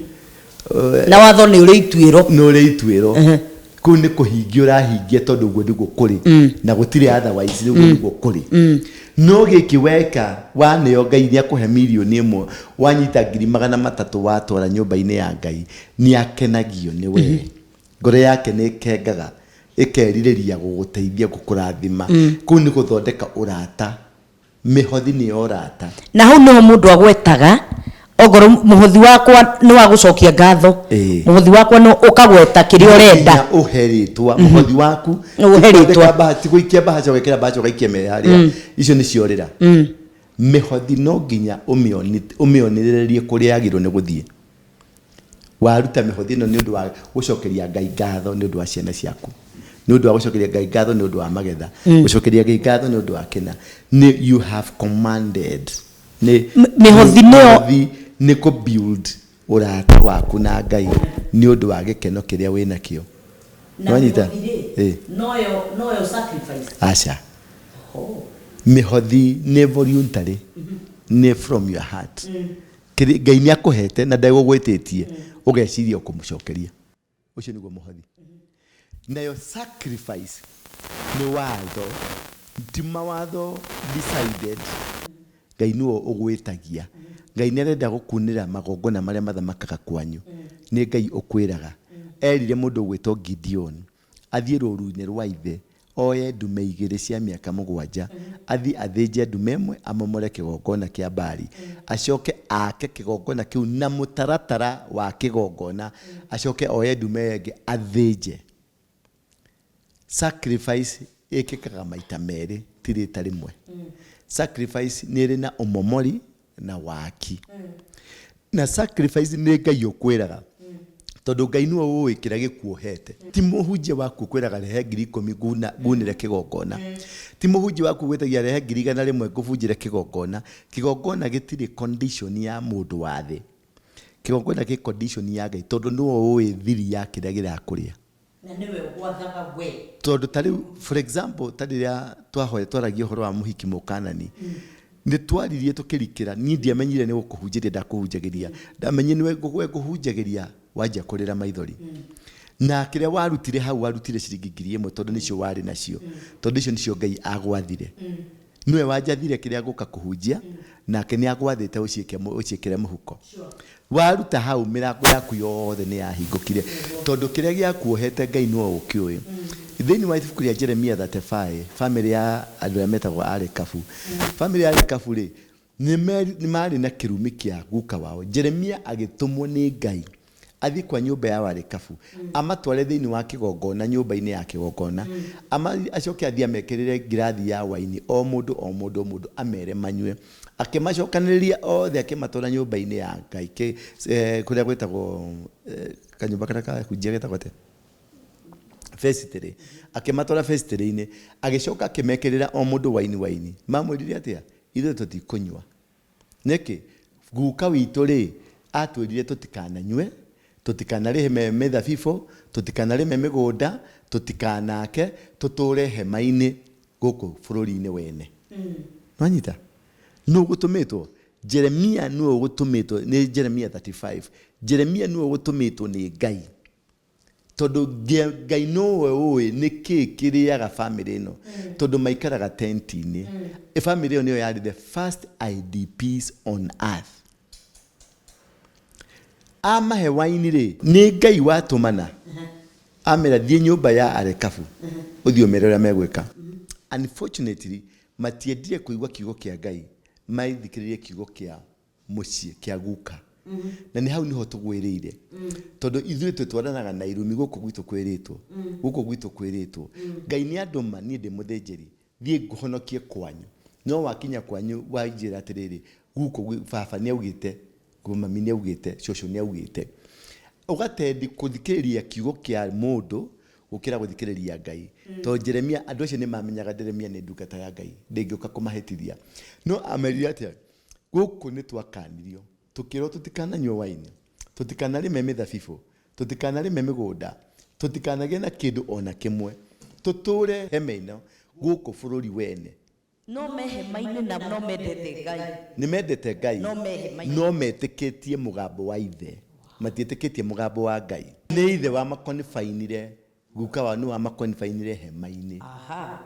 Na watho nĩ ũrĩ ituĩro. Nĩ ũrĩ ituĩro. Kũu nĩ kũhingia ũrahingia tondũ ũguo nĩguo kũrĩ, na gũtirĩ otherwise, ũguo nĩguo kũrĩ. No gĩkĩ weka, waneo Ngai nĩ akũhe 1 million, wanyita 300,000 watwara nyũmba-inĩ ya Ngai, nĩ akenagio nĩ we. Ngoro yake nĩ ĩkengaga, ĩkerirĩria gũgũteithia, gũkũrathima. Kũu nĩ gũthondeka ũrata. Mĩhothi nĩ ya ũrata. Na hau niho mũndũ agwetaga, ongorwo mũhothi wakwa nĩ wa gũcokia ngatho, mũhothi wakwa nĩ ũkagweta kĩrĩa ũrenda. Nginya ũhe rĩtwa mũhothi waku. Ũhe Ti rĩtwa. kwandĩka ti gũikia mbahaca, ũgekĩra mbahaca, ũgaikia me harĩa, icio nĩ ciorĩra. Mĩhothi no nginya ũmĩonererie kũrĩa yagĩrĩirwo nĩ gũthiĩ. Waruta mĩhothi ĩno nĩ ũndũ wa gũcokeria Ngai ngatho nĩ ũndũ wa ciana ciaku, nĩ ũndũ wa gũcokeria Ngai ngatho nĩ ũndũ wa magetha, gũcokeria Ngai ngatho nĩ ũndũ wa kĩna, nĩ you have commanded nĩ Mĩhothi nĩyo- Mĩhothi nĩ kũ build ũrata waku na Ngai nĩ ũndũ wa gĩkeno kĩrĩa wĩnakĩo. Na Nĩwanyita? mĩhothi rĩ, noyo sacrifice? Aca. Mĩhothi nĩ voluntary, nĩ from your heart. Ngai nĩ akũhete na ndegũgwĩtĩtie, ũgeciria ũkũmũcokeria, ũcio nĩguo mũhothi. Nayo sacrifice nĩ watho, ti mawatho decided, Ngai nĩwe ũgwĩtagia. Ngai nĩ arenda gũkunĩra magongona marĩa mathamakaga kwanyu, nĩ Ngai ũkwĩraga. Erire mũndũ ũgwĩtwo Gideon athiĩ rũru-inĩ rwa ithe, oye ndume igĩrĩ cia mĩaka 7, athiĩ athĩnje ndume ĩmwe, amomore kĩgongona kĩa Baali, acoke ake kĩgongona kĩu na mũtaratara wa kĩgongona, acoke oye ndume ĩyo ĩngĩ athĩnje. Sacrifice ĩkĩkaga maita merĩ, ti rĩta rĩmwe. Sacrifice nĩ ĩrĩ na ũmomori na waki. Na sacrifice nĩ Ngai ũkwĩraga, tondũ Ngai nĩwe ũĩ kĩrĩa gĩkuohete. Ti mũhunjia waku ũkwĩraga rehe 10,000 ngunĩre kĩgongona. Ti mũhunjia waku ũgwĩtagia rehe 100,000 ngũbunjĩre kĩgongona. Kĩgongona gĩtirĩ condition ya mũndũ wa thĩ. Kĩgongona gĩ condition ya Ngai, tondũ nĩwe ũĩ thiri ya kĩrĩa kĩrakũrĩa. Na nĩwe ũgwathaga we. Tondũ ta rĩu, for example, ta rĩrĩa twahoya, twaragia ũhoro wa mũhiki mũkanani, nĩ twaririe tũkĩrikĩra. Niĩ ndiamenyire nĩ gũkũhunjĩria ndakũhunjagĩria, ndamenyire nĩwe ngũhunjagĩria wanjia kũrĩra maithori. Na kĩrĩa warutire hau, warutire ciringi 1,000, tondũ nĩcio warĩ nacio, tondũ icio nĩcio Ngai agwathire. Nĩwe wanjathire kĩrĩa ngũka kũhunjia, nake nĩ agwathĩte ũciĩkĩre mũhuko. Waruta hau, mĩrango yaku yothe nĩ yahingũkire, tondũ kĩrĩa gĩakuohete Ngai nĩwe ũkĩũĩ. Thĩinĩ wa ibuku rĩa Jeremia 35, famĩlĩ ya andũ arĩa metagwo Arekabu, famĩlĩ ya Arekabu rĩ, nĩ marĩ na kĩrumi kĩa guka wao. Jeremia agĩtũmwo nĩ Ngai athiĩ kwa nyũmba ya Warekabu, amatware thĩinĩ wa kĩgongona, nyũmba-inĩ ya kĩgongona, acoke athiĩ amekĩrĩre ngirathi ya waini, o mũndũ o mũndũ o mũndũ, amere manyue. Akĩmacokanĩrĩria othe, akĩmatwara nyũmba-inĩ ya Ngai, kũrĩa gwĩtagwo kanyũmba karĩa kahunjia getagwo atĩa? Vestry. Akĩmatwara vestry-inĩ, agĩcoka akĩmekĩrĩra o mũndũ waini waini. Mamwĩrire atĩa? Ithuĩ tũtikũnyua. Nĩkĩ? Guka witũ rĩ, atwĩrire tũtikananyue, tũtikanarĩme mĩthabibũ, tũtikanarĩme mĩgũnda, tũtikanake, tũtũre hema-inĩ gũkũ bũrũri-inĩ wene. Nwanyita? Nũ ũgũtũmĩtwo? Jeremia nĩwe ũgũtũmĩtwo, nĩ Jeremia 35. Jeremia nĩwe ũgũtũmĩtwo nĩ Ngai. Tondũ Ngai nowe ũĩ nĩkĩ kĩrĩaga famĩlĩ ĩno. Tondũ maikaraga tent-inĩ. Famĩlĩ ĩyo nĩyo yarĩ the first IDPs on earth. Amahe waini rĩ, nĩ Ngai watũmana. Amera thiĩ nyũmba ya Arekabu, ũthiĩ ũmere ũrĩa megwĩka. Unfortunately, matiendire kũigua kiugo kĩa Ngai, mathikĩrĩrie kiugo kĩa mũciĩ kĩa guka. Na nĩ hau nĩho tũgwĩrĩire. Tondũ ithuĩ tũtwaranaga na irumi gũkũ gwitũ kwĩrĩtwo. Gũkũ gwitũ kwĩrĩtwo. Ngai nĩ andũma niĩ ndĩ mũthĩnjĩri, thiĩ ngũhonokie kwanyu. No wakinya kwanyu wanjĩra atĩrĩrĩ, gũkũ baba nĩ augĩte, mami nĩ augĩte, cũcũ nĩ augĩte. Ũgatendi gũthikĩrĩria kiugo kĩa mũndũ gũkĩra gũthikĩrĩria Ngai. Tondũ Jeremia, andũ acio nĩ mamenyaga Jeremia nĩ ndungata ya Ngai, ndĩngĩũka kũmahĩtithia. No amerire atĩa? Gũkũ nĩ twakanirio, tũkĩrwo tũtikananyue waini, tũtikanarĩme mĩthabibũ, tũtikanarĩme mĩgũnda, tũtikanagĩe na kĩndũ o na kĩmwe, tũtũũre hema ĩno gũkũ bũrũri wene. No me hema-inĩ na no mendete Ngai. Nĩ mendete Ngai, No me hema-inĩ. no metĩkĩtie mũgambo wa ithe, matiĩtĩkĩtie mũgambo wa Ngai. Nĩ ithe wamakonbainire Guka wao nĩ wamakonbainire hema-inĩ. Aha.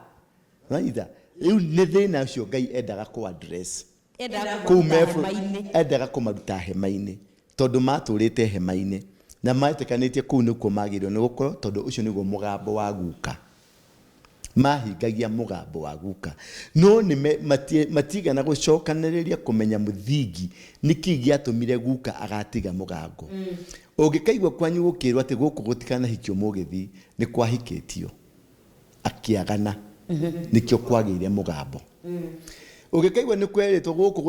Wanyita? Rĩu nĩ thĩna ũcio Ngai endaga kũ address. Endaga Kũu kũmaruta me hema-inĩ. endaga kũmaruta hema-inĩ tondũ matũrĩte hema-inĩ na metĩkanĩtie kũu nĩkuo magĩrĩirwo nĩ gũkorwo tondũ ũcio nĩguo mũgambo wa guka. Mahingagia mũgambo wa guka. No nĩ matigana gũcokanĩrĩria kũmenya mũthingi nĩkĩ gĩatũmire guka agatiga mũgambo. Ũngĩkaigua kwanyu gũkĩrwo atĩ gũkũ gũtikanahikio mũgĩthii, nĩ kwahikĩtio akĩagana, nĩkĩo kwagĩire mũgambo. Ũngĩkaigua nĩ kwerĩtwo gũkũ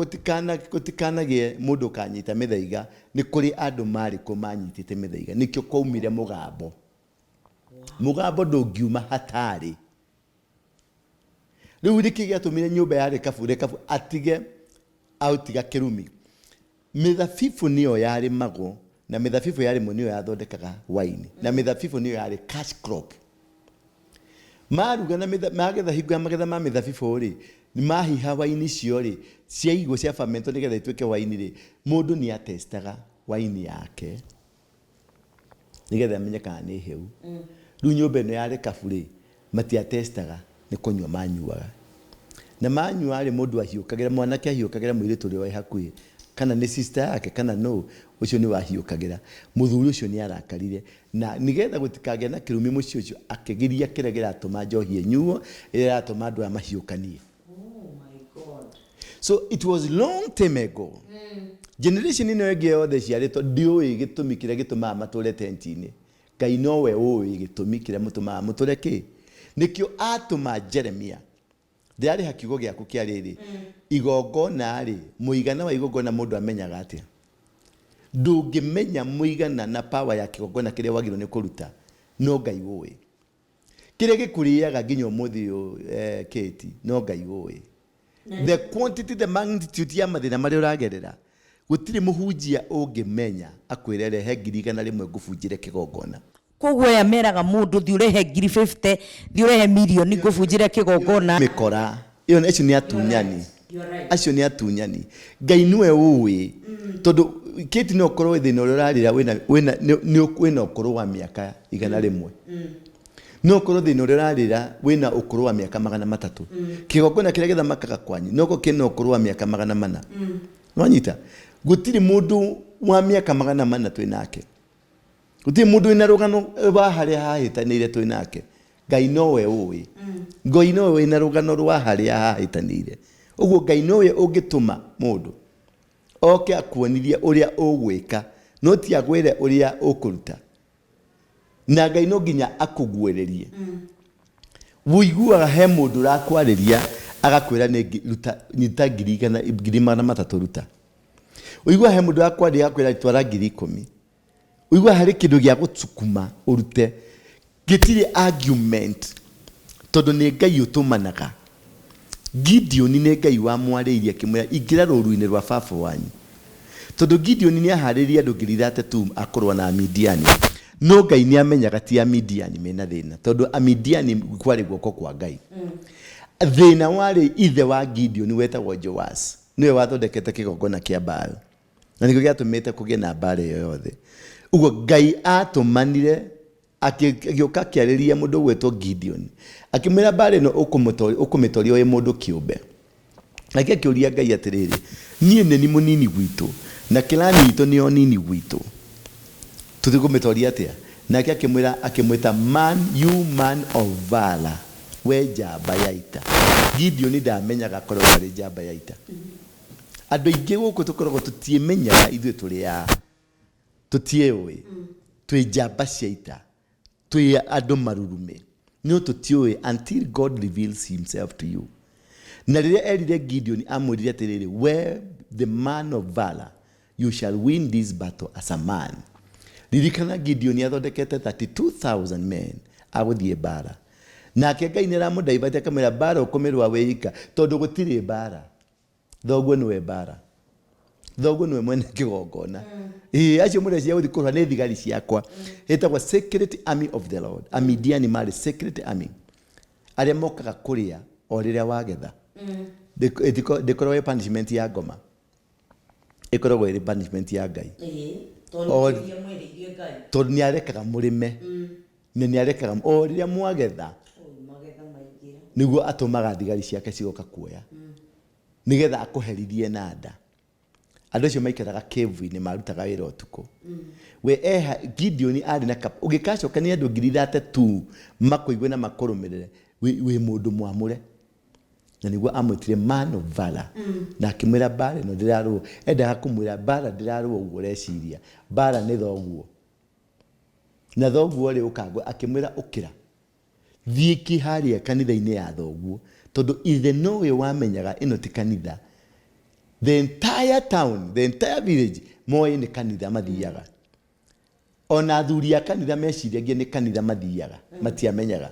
gũtikanagĩe mũndũ ũkanyita mĩthaiga, nĩ kũrĩ andũ marĩ kuo manyitĩte mĩthaiga, nĩkĩo kwaumire mũgambo. Mũgambo ndũngiuma hatarĩ. Rĩu nĩkĩ gĩatũmire nyũmba ya Rekabu, Rekabu atige aũtiga kĩrumi? Mĩthabibũ nĩyo yarĩmagwo, na mĩthabibũ yarĩmwo nĩyo yathondekaga waini, na mĩthabibũ nĩyo yarĩ cash crop. Maruga na magetha hingo ya magetha ma mĩthabibũ rĩ, mahiha waini icio rĩ, ciaigwo cia ferment nĩgetha ituĩke waini rĩ, mũndũ nĩ atestaga waini yake nĩgetha amenye kana nĩ hĩu. Rĩu nyũmba ĩno ya Rekabu rĩ, matiatestaga nĩ kũnyua manyuaga. Na manyua rĩ, mũndũ ahiũkagĩra, mwanake ahiũkagĩra mũirĩtu ũrĩa wĩ hakuhĩ, kana nĩ sister yake kana nũ, ũcio nĩwe ahiũkagĩra. Mũthuri ũcio nĩ arakarire, na nĩgetha gũtikagĩe na kĩrumi mũciĩ ũcio, akĩgiria kĩrĩa kĩratũma njohi ĩnyuo, ĩrĩa ĩratũma andũ aya mahiũkanie. So it was long time ago. Generation ĩno ĩngĩ yothe ciarĩtwo ndiũĩ gĩtũmi kĩrĩa gĩtũmaga matũre tent-inĩ. Ngai nowe ũĩ gĩtũmi kĩrĩa mũtũmaga mũtũre kĩ. Nĩkĩo atũma Jeremia. Ndĩrarĩha kiugo gĩaku kĩa rĩrĩ. Igongona rĩ, mũigana wa igongona mũndũ amenyaga atĩa? Ndũngĩmenya mũigana na power ya kĩgongona kĩrĩa wagĩrĩirwo nĩ kũruta, no Ngai ũĩ. Kĩrĩa gĩkũrĩaga nginya ũmũthĩ ũyũ Kate, no Ngai ũĩ. The quantity, the magnitude ya mathĩna marĩa ũragerera, gũtirĩ mũhunjia ũngĩmenya akwĩre rehe 100,000 ngũbunjĩre kĩgongona. Koguo aya meraga mũndũ thiĩ ũrehe 50,000, thiĩ ũrehe mirioni ngũbunjĩre kĩgongona. Mĩkora. Ĩyo acio nĩ atunyani. Acio nĩ atunyani. Ngai nĩwe ũĩ. Tondũ Kate no ũkorwo thĩna ũrĩa ũrarĩra wĩna ũkũrũ wa mĩaka 100. No ũkorwo thĩna ũrĩa ũrarĩra wĩna ũkũrũ wa mĩaka 300. Kĩgongona kĩrĩa gĩthamakaga kwanyu no ũkorwo kĩna ũkũrũ wa mĩaka 400. Nĩwanyita? Gũtirĩ mũndũ wa mĩaka 400 twĩ nake. Gũtirĩ mũndũ wĩna rũgano rwa harĩa hahĩtanĩire twĩ nake. Ngai nowe ũĩ. Ngai nowe wĩna rũgano rwa harĩa hahĩtanĩire. Ũguo Ngai nowe ũngĩtũma mũndũ oke akuonithie ũrĩa ũgwĩka, no ti agwĩre ũrĩa ũkũruta. Na Ngai no nginya akũguũrĩrie. Ũiguaga he mũndũ ũrakwarĩria agakwĩra nĩ ruta, nyita 100,000, 300,000 ruta. Ũiguaga he mũndũ ũrakwarĩria agakwĩra twara 10,000. Ũiguaga harĩ kĩndũ gĩa gũcukuma ũrute. Gĩtirĩ argument tondũ nĩ Ngai ũtũmanaga. Gideoni nĩ Ngai wamwarĩirie akĩmwĩra ingĩra rũru-inĩ rwa baba wanyu. Tondũ Gideoni nĩ aharĩrĩirie andũ 30,000 a kũrũa na Amidiani. No Ngai nĩ amenyaga ti Amidiani mena thĩna tondũ Amidiani kwarĩ guoko kwa Ngai. Thĩna warĩ ithe wa Gideoni wetagwo Joas nĩwe wathondekete kĩgongona kĩa Baal. Na nĩkĩo gĩatũmĩte kũgĩe na mbara ĩyo yothe. Ũguo Ngai atũmanire agĩũka akĩarĩria mũndũ ũgwĩtwo Gideon. Akĩmwĩra mbara ĩno ũkũmĩtoria wĩ mũndũ kĩũmbe. Nake akĩũria Ngai atĩrĩrĩ, niĩ nĩ ni mũnini gwitũ, na kĩrani itũ nĩyo nini gwitũ. Tũthiĩ kũmĩtoria atĩa? Nake akĩmwĩra akĩmwĩta man, you man of valor, we njamba ya ita. Gideon ndamenyaga akoragwo arĩ njamba ya ita. Andũ aingĩ gũkũ tũkoragwo tũtiĩmenyaga ithuĩ tũrĩ a. Tũtiĩũĩ. Twĩ njamba cia ita. Twĩ andũ marurumĩ. No tũtiũĩ until God reveals himself to you. Na rĩrĩa erire Gideon amwĩrire atĩrĩrĩ, we the man of valor, you shall win this battle as a man. Ririkana Gideon athondekete 32,000 men a gũthiĩ mbara. Nake Ngai nĩ aramũdivert akamwĩra mbara ũkũmĩrũa wĩ ika tondũ gũtirĩ mbara. Thoguo nĩwe mbara. Thoguo nĩwe mwene kĩgongona. Ĩĩ acio mũreciria gũthiĩ kũrũa nĩ thigari ciakwa. Ĩtagwo Secret Army of the Lord. Amidiani marĩ Secret Army. Arĩa mokaga kũrĩa o rĩrĩa wagetha. Ndĩkoragwo ĩ punishment ya ngoma. Ĩkoragwo ĩrĩ punishment ya Ngai. Tondũ nĩ arekaga mũrĩme. Na nĩ arekaga o rĩrĩa mwagetha nĩguo atũmaga thigari ciake cigoka kuoya. Nĩgetha akũherithie na nda. Andũ acio maikaraga cave-inĩ marutaga wĩra ũtukũ. We eha Gideon arĩ na kap ũngĩkacokania andũ 30,000 makũigue na makũrũmĩrĩre wĩ mũndũ mwamũre. Na nĩguo amwĩtire man of valor. Na akĩmwĩra mbara ĩno ndĩrarũa, endaga kũmwĩra mbara ndĩrarũa ũguo ũreciria, mbara nĩ thoguo. Na thoguo rĩ ũkangwe, akĩmwĩra ũkĩra. Thiĩ kĩ harĩa kanitha-inĩ ya thoguo, tondũ ithe nowe wamenyaga ĩno ti kanitha. The entire town, the entire village, moĩ nĩ kanitha mathiaga. Ona athuri a kanitha meciragia nĩ kanitha mathiaga, matiamenyaga.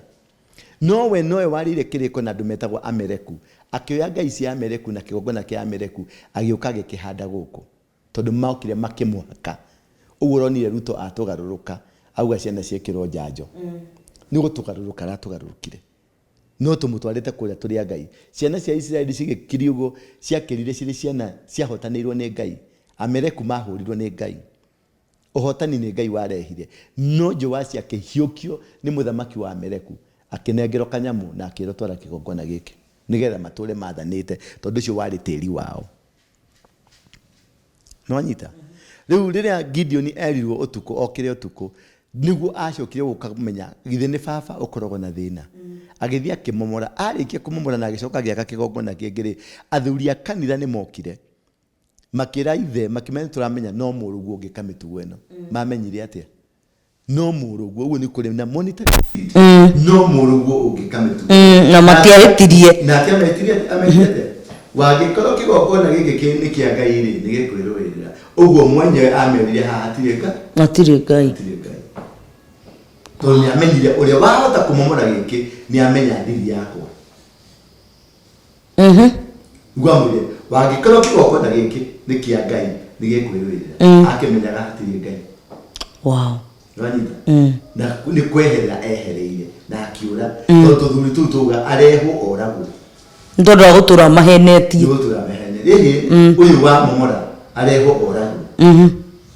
No we nowe warĩire kĩrĩko na andũ metagwo Amereku. Akĩoya ngai cia Amereku na kĩgongona kĩa Amereku, agĩũka agĩkĩhanda gũkũ. Tondũ mokire makĩmũhaka. Ũguo ũronire Ruto atũgarũrũka auga ciana ciĩkĩrwo njanjo. Nĩ gũtũgarũrũka aratũgarũrũkire. No tũmũtwarĩte kũrĩa tũrĩ a Ngai. Ciana cia Isiraeli cigĩkirio ũguo ciakĩrire cirĩ ciana ciahotanĩirwo nĩ Ngai. Ameleku mahũrirwo nĩ Ngai. Ũhotani nĩ Ngai warehire. No Joashi akĩhiũkio nĩ mũthamaki wa Ameleku, akĩnengerwo kanyamũ na akĩrwo twara kĩgongona gĩkĩ nĩgetha matũre mathanĩte tondũ ũcio warĩ tĩri wao. Nĩwanyita? Rĩu rĩrĩa Gideoni erirwo ũtukũ, okĩre ũtukũ, nĩguo acokire gũka kũmenya githĩ nĩ baba ũkoragwo na thĩna. Agĩthiĩ akĩmomora, arĩkia kũmomora na agĩcoka agĩaka kĩgongona kĩngĩ rĩ, athuri a kanitha nĩ mokire, makĩra ithe, makĩmera nĩ tũramenya no mũrũguo ũngĩka mĩtugo ĩno. Mamenyire atĩa? No mũrũguo, ũguo nĩ kũrĩ na monitoring no mũrũguo ũngĩka mĩtugo. Na matiahĩtirie. Nake ametirie ametire atĩa? Wangĩkorwo kĩgongona gĩkĩ nĩ kĩa Ngai rĩ, nĩ gĩkwĩrũĩrĩra. Ũguo mwenyewe amerire haha hatirĩ Ngai. Hatirĩ Ngai. Hatirĩ Ngai. Tondũ nĩ amenyire ũrĩa wahota kũmomora gĩkĩ nĩ amenya thiri yakwa. Nĩguo amwĩre wangĩkorwo kĩgongona gĩkĩ nĩ kĩa Ngai nĩ gĩkwĩrũĩrĩra. Akĩmenyaga hatirĩ Ngai. Wow. Nĩwanyita? Na nĩ kweherera ehereire na akiũra tondũ tũthuri tũu tũuga arehwo oragwo. Nĩ tondũ wa gũtũra mahenetie. Nĩ gũtũra mahene. Rĩrĩ ũyũ wa momora arehwo oragwo.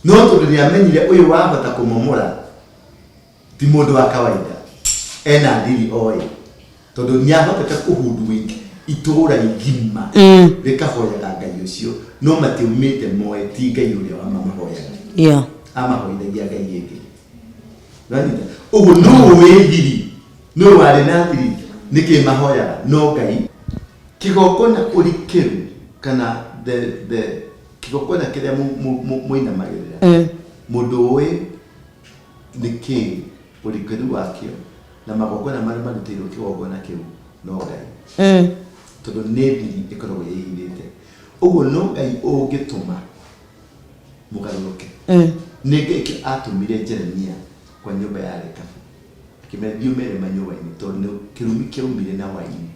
No tondũ nĩ amenyire ũyũ wahota kũmomora ti mũndũ wa kawaida ena thiri oĩ tondũ nĩ ahotete kũhoodwink itũũra igima rĩkahoyaga Ngai ũcio no matiumĩte moĩ ti Ngai ũrĩa wa mamahoyaga amahoithagia Ngai ĩngĩ. Nĩwanyita? Ũguo nũ wĩ thiri nũ warĩ na thiri nĩkĩ mahoyaga no Ngai. Kĩgongona ũrikĩru kana the the kĩgongona kĩrĩa mũinamagĩrĩra mũndũ ũĩ nĩkĩ ũrikĩru wakĩo na magongona marĩa marutĩirwo kĩgongona kĩu no Ngai. Tondũ nĩ thiri ĩkoragwo ĩhithĩte. Ũguo no Ngai ũngĩtũma mũgarũrũke. Nĩ Ngai atũmire Jeremia kwa nyũmba ya Rekabu. Akĩmera thiĩ ũmere manyue waini tondũ kĩrumi kĩaumire na waini.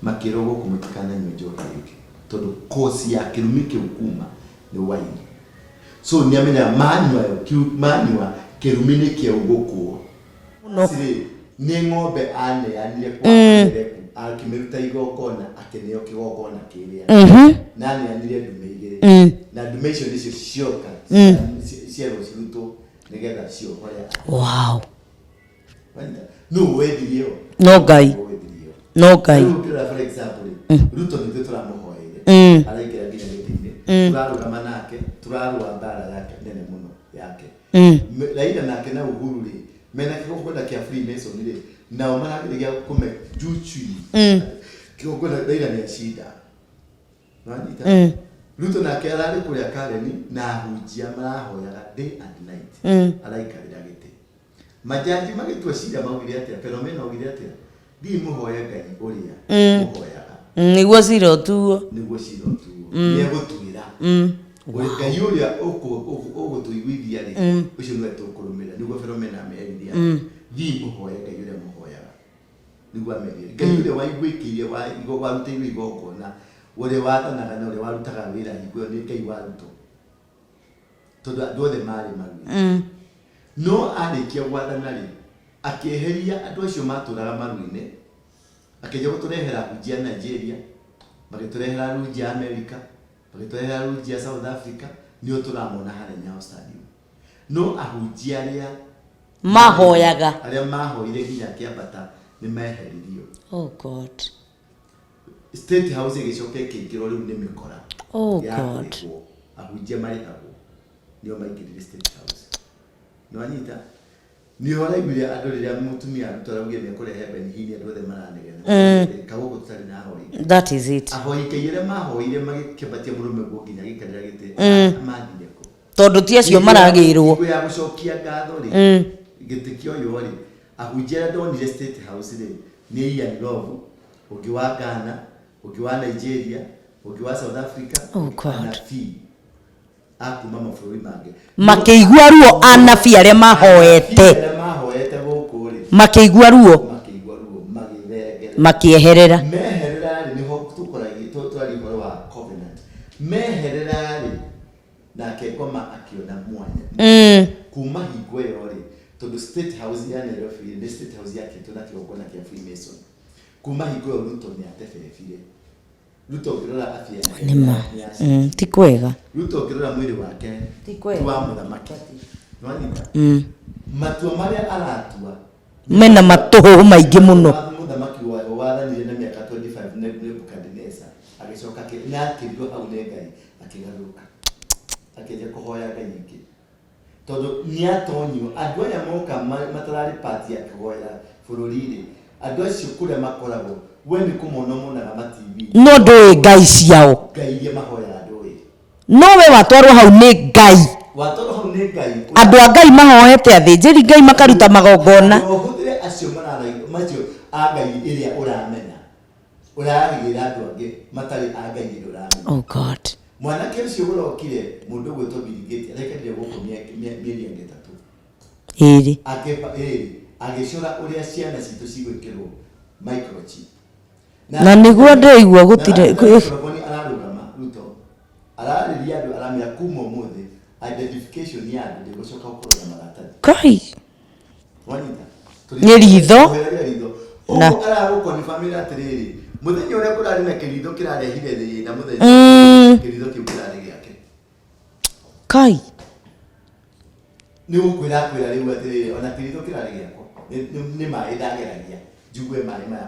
Makĩrwo gũkũ mũtikananyue njohi rĩngĩ tondũ kosi ya kĩrumi kĩu kuma nĩ waini. So nĩ amenyaga manyua yo manyua kĩrumi nĩ kĩau gũkũo. Mũno. Rĩ nĩ ng'ombe aneanire kwa Abimeleku akĩmĩruta igongona akĩneo kĩgongona kĩrĩa na aneanire ndume igĩrĩ na ndume icio nĩcio cioka cierwo cirutwo nĩgetha ciohore andũ. Wanyita? Nũ wendirie ĩyo? No Ngai. Nũ wendirie ĩyo? No Ngai. Rĩu ũngĩrora for example rĩ, Ruto nĩ ithuĩ tũramũhoeire araingĩra nginya gĩtĩ-inĩ tũrarũgama nake tũrarũa mbara yake nene mũno yake. Raila nake na Uhuru rĩ mena kĩgongona kĩa Freemason rĩ nao marageria kũme juu chini kĩgongona Raila nĩ acinda. Wanyita? Ruto nake ararĩ kũrĩa Karen na ahunjia marahoyaga day and night araikarĩra gĩtĩ. Majaji magĩtua cira maugire atĩa? Philomena augire atĩa? Thiĩ mũhoe Ngai ũrĩa mũhoyaga Nĩguo cira ũtuo. Nĩguo cira ũtuo. Nĩegũtuĩra. Ngai ũrĩa ũgũtũiguithia rĩ, ũcio nĩwe tũkũrũmĩrĩra. Nĩguo Philomena amerire atĩ thiĩ mũhoe Ngai ũrĩa mũhoyaga. Nĩguo amerire. Ngai ũrĩa waiguĩkĩire warutĩirwo igongona ũrĩa wathanaga na ũrĩa warutaga wĩra hingo ĩyo nĩ Ngai wa Ruto. Tondũ andũ othe marĩ maruĩ. No arĩkia gwathana rĩ, akĩeheria andũ acio matũraga maru-inĩ, akĩanjia gũtũrehera ahunjia a Nigeria, magĩtũrehera ahunjia a America, magĩtũrehera ahunjia a South Africa, nĩo tũramona harĩa Nyayo Stadium. No ahunjia arĩa mahoyaga arĩa mahoire nginya akĩambata nĩ meheririo. Oh God. State House ĩgĩcoka ĩkĩingĩrwo rĩu nĩ mĩkora Oh ya God. kũrĩhwo. Ahunjia marĩhagwo nĩo maingĩrire State House. Nĩwanyita? Nĩ ũraiguire andũ rĩrĩa mũtumia Ruto araugire nĩ ekũrehe Benny Hinn andũ othe maranegena. Kagũkũ tũtarĩ na ahoi. That is it. Ahoi Ngai arĩa mahoire magĩkĩambatia mũrũme guo nginya agĩikarĩra gĩtĩ mathire kũ? Tondũ ti acio maragĩrwo. Hingo ya gũcokia ngatho rĩ, gĩtĩ kĩoywo rĩ, ahunjia arĩa ndonire State House rĩ, nĩ Ian Love, ũngĩ wa Ghana, ũngĩ wa Nigeria, ũngĩ wa South Africa, Oh ũngĩ God. anabii a kuma mabũrũri mangĩ. Makĩigua ruo anabii arĩa mahoete. Anabii arĩa mahoete gũkũ rĩ, Makĩigua ruo. Makĩigua ruo, magĩthengerera. Makĩeherera. Meherera rĩ, nĩho tũkoragia tũraria ũhoro wa covenant. Meherera rĩ, nake ngoma akĩona mwanya. Kuma hingo ĩyo rĩ, tondũ State House ya Nairobi nĩ State House yakĩtwo na kĩgongona kĩa Freemason. Kuma hingo ĩyo Ruto nĩ atebebire. Ruto ũngĩrora afya yake Nĩma. nĩ ya Ti kwega. Ruto ũngĩrora mwĩrĩ wake Ti kwega. ti wa mũthamaki. Nĩwanyita? Matua marĩa aratua Mena matũhũhũ maingĩ mũno. Mũthamaki wa wathanire na mĩaka 25 Nebukadneza agĩcoka nĩ akĩrirwo hau nĩ Ngai akĩgarũrũka akĩanjia kũhoya Ngai ingĩ tondũ nĩ atonyio andũ aya moka matararĩ part ya kũhoera bũrũri-rĩ andũ acio kũrĩa makoragwo we nĩ kũmona monaga ma TV No ndũĩ Ngai ciao. Ngai iria mahoyaga ndũĩ. No we watwarwo hau nĩ Ngai. Watwarwo hau nĩ Ngai. Andũ a Ngai mahoete athĩnjĩri Ngai makaruta magongona. Ũhũthĩre acio marara macio a Ngai ĩrĩa ũramenya. Ũraragĩra andũ angĩ matarĩ a Ngai ĩrĩa ũramenya. Oh God. Mwanake ũcio ũrokire mũndũ ũgwĩtwo Bill Gates araikarire gũkũ mĩeri ĩngĩ ĩtatũ. Ĩrĩ. Ĩrĩ. Agĩcora ũrĩa ciana citũ cigwĩkĩrwo microchip. Na nĩguo ndĩraigua gũtirĩ. Na microphone ararũgama Ruto ararĩria andũ aramera kuma ũmũthĩ identification ya andũ ndĩgũcoka gũkorwo na maratathi. Kai. Wanyita? Nĩ ritho. Kũheragia ritho. Na. Ũguo aragũkonfamĩra atĩrĩrĩ mũthenya ũrĩa kũrarĩ na kĩritho kĩrarehire thĩna mũthenya kĩritho kĩu kĩrarĩ gĩake. Kai. Nĩ gũkwĩra akwĩra rĩu atĩrĩrĩ ona kĩritho kĩrarĩ gĩakwa nĩ maĩ ndageragia njigue maĩ maya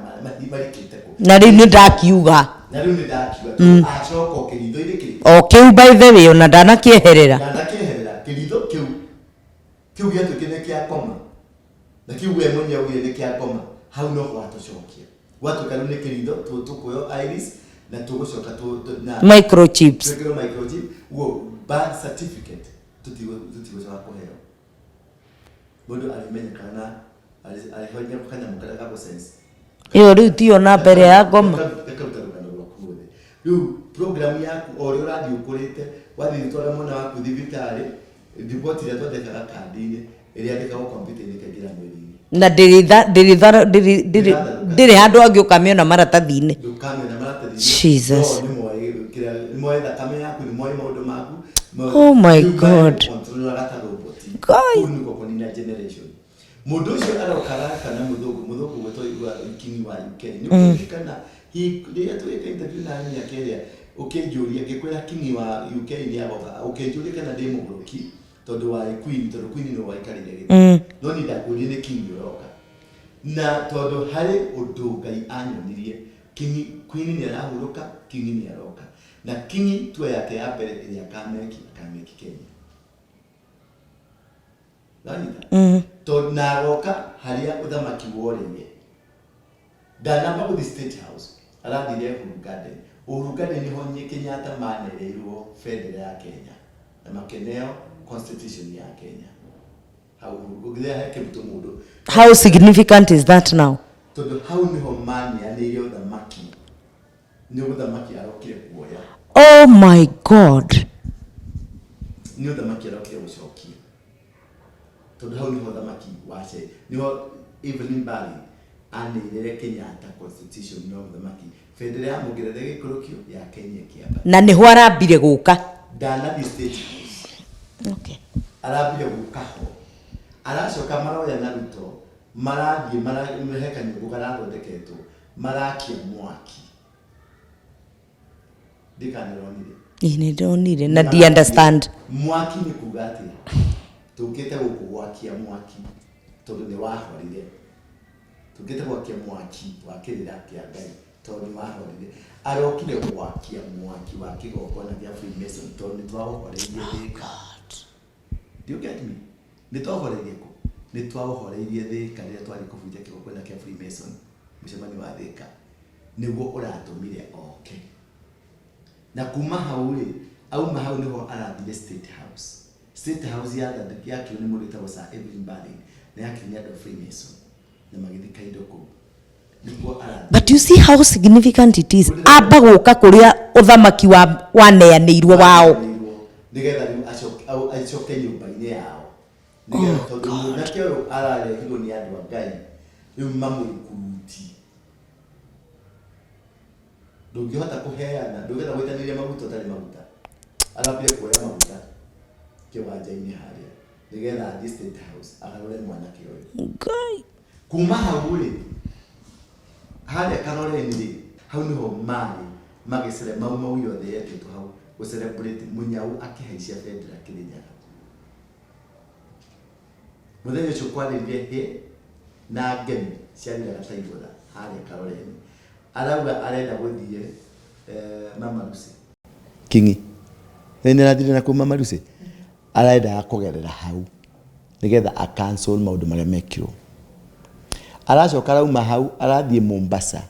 marikĩte kũ. Na rĩu nĩ ndakiuga. Na rĩu nĩ ndakiuga tondũ acoka o kĩritho-inĩ kĩrĩkũ. O kĩu by the way ona ndanakĩeherera. Ndanakĩeherera kĩritho kĩu kĩu gĩatuĩkire nĩ kĩa ngoma na kĩu we mwenyewe augire nĩ kĩa ngoma hau no gwatũcokia gwatuĩka rĩu nĩ kĩritho tũkuoyo iris na tũgũcoka na Microchips. Twĩkĩrwo microchip guo birth certificate tũtigũcoka kũheo mũndũ arĩmenyekana na arĩhonya kanyamũ karĩa ga gũ-sense. Ĩyo rĩu tiyo na mbere ya ngoma. Gakaruta rũgano rwaku ruothe. Rĩu program yaku o ũrĩa ũrathiĩ ũkũrĩte wathiĩ twara mwana waku thibitarĩ riboti ĩrĩa twandĩkaga kandi-inĩ Ĩrĩa andĩkagwo kompiuta-inĩ ĩkaingĩra mwĩrĩ-inĩ. Na ndĩrĩ ndĩrĩ handũ hangĩ ũkamĩona maratathi-inĩ. Ndũkamĩona maratathi-inĩ. Jesus. No nĩ moĩ kĩrĩa, nĩ moĩ thakame yaku, nĩ moĩ maũndũ maku. Oh my Rĩu God. maragũcontrolaga ta robot. Ngai. Kũu nĩkuo kũnina generation. Mũndũ ũcio aroka araka na mũthũngũ, mũthũngũ gwĩtwo igua King wa UK. Nĩ ũkũririkana rĩrĩa tũgĩka interview na mĩaka ĩrĩa ũkĩnjũria ngĩkwĩra King wa UK nĩ agoka, ũkĩnjũria kana ndĩ mũgũrũki tondũ warĩ Queen, tondũ Queen nĩwe waikarĩire gĩtĩ. No niĩ ndakũririe nĩ King ũroka. Na tondũ harĩ ũndũ Ngai anyonirie, King, Queen nĩ arahurũka, King nĩ aroka. Na King tour yake ya mbere ĩrĩa akameki, akameki Kenya. Nĩwanyita? Tondũ na agoka harĩa ũthamaki worĩire. Ndanamba gũthiĩ State House, arathire Uhuru Garden. Uhuru Garden nĩho Kenyatta manereirwo bendera ya Kenya na makĩneo constitution ya Kenya. Hau Uhuru, ũngĩthiĩ he kĩruto mũndũ. How significant is that now? Tondũ hau nĩho maneanĩire ũthamaki. Nĩ ũthamaki arokire kuoya. Oh my God. Nĩ ũthamaki arokire gũcokia. Tondũ hau nĩho ũthamaki wace, nĩho Evelyn Mbali aneire Kenyatta constitution no ũthamaki. Bendera ya Mũngeretha ĩgĩikũrũkio, ya Kenya ĩkĩambata. Na nĩho arambire gũka. Ndanathiĩ State House. Okay. Arambire gũka ho. Aracoka maroya na Ruto, marathiĩ he kanyũngũ karathondeketwo, marakia mwaki. Ndikanaronire. Ĩĩ nĩ ndonire na ndi understand. Mwaki nĩ kuga atĩa? Tũkĩte gũkũ gwakia mwaki tondũ nĩ wahorire. Tũkĩte gwakia mwaki wa kĩrĩra kĩa Ngai tondũ nĩ wahorire. Arokire gwakia mwaki wa kĩgongona kĩa Freemason tondũ nĩ twaũhoreirie Thĩka. Do you get me? Nĩ twaũhoreirie kũ? Nĩ twaũhoreirie Thĩka rĩrĩa twarĩ kũbunja kĩgongona kĩa Freemason, mũcemanio wa Thĩka. Nĩguo ũratũmire oke. Na kuma hau rĩ, auma hau nĩho arathire State House. State House yakirwo nĩ mũndũ wĩtagwo Sir Evelyn Baring na yakirwo nĩ andũ a Freemason na magĩthika indo kũu. Nĩkuo arathire. But you see how significant it is. Amba gũka kũrĩa ũthamaki wa waneanĩirwo wao. Nĩgetha rĩu acoke nyũmba-inĩ yao. Nĩgetha tondũ mwanake ũyũ ararehirwo nĩ andũ a Ngai, rĩu mamũrikuruti. Ndũngĩhota kũheana, ndũngĩhota gũitanĩria maguta ũtarĩ maguta. Arambire kuoya maguta kĩwanja-inĩ harĩa nĩgetha athiĩ State House agarũre mwanake ũyũ. Ngai. Kuma hau rĩ, harĩa Karoreni rĩ, hau nĩho marĩ magĩcere mau mau yothe yekĩtwo hau gũ celebrate Mũnyau akĩhaicia bendera Kĩrĩnyaga. Mũthenya ũcio kwarĩrire hĩ na ngemi ciarĩraga ta igũtha harĩa Karoreni. Arauga arenda gũthiĩ Mama Lucy. Kingi. Nĩ arathire na kũu Mama Lucy. Arendaga kũgerera hau nĩgetha a cancel maũndũ marĩa mekirwo. Aracoka arauma hau arathiĩ Mombasa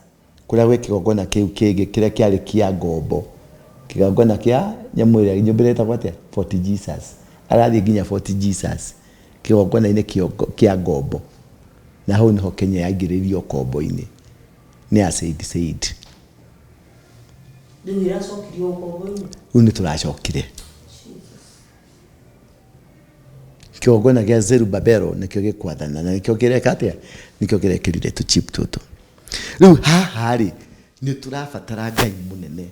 kũrĩa gwĩ kĩgongona kĩu kĩngĩ kĩrĩa kĩarĩ kĩa ngombo. Kĩgongona kĩa nyamũ ĩrĩa nyũmba ĩrĩa ĩtagwo atĩa? Fort Jesus. Arathiĩ nginya Fort Jesus kĩgongona-inĩ kĩa ngombo. Na hau nĩho Kenya yaingĩrĩirio ũkombo-inĩ nĩ a Said Said. Rĩu ĩracokirio ũkombo-inĩ? Rĩu nĩ tũracokire. Kĩgongona gĩa Zerubbabel nĩkĩo gĩkwathana na nĩkĩo kĩreka atĩa? Nĩkĩo kĩrekĩrire tũ chip tũtũ. Rĩu haha rĩ, nĩ tũrabatara Ngai mũnene.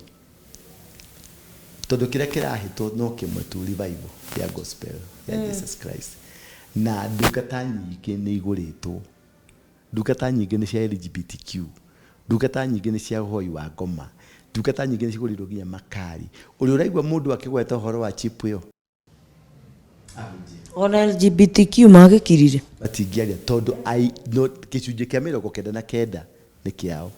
Tondũ kĩrĩa kĩrahĩtwo no kĩmwe tu, revival ya gospel ya Jesus Christ. Na ndungata nyingĩ nĩ igũrĩtwo. Ndungata nyingĩ nĩ cia LGBTQ. Ndungata nyingĩ nĩ cia ũhoi wa ngoma. Ndungata nyingĩ nĩ cigũrĩirwo nginya makari. Ũrĩa ũraigua mũndũ akĩgweta ũhoro wa chip ĩyo? Ona LGBTQ magĩkirire. Matingĩaria tondũ no, gĩcunjĩ kĩa 99 nĩ kĩao.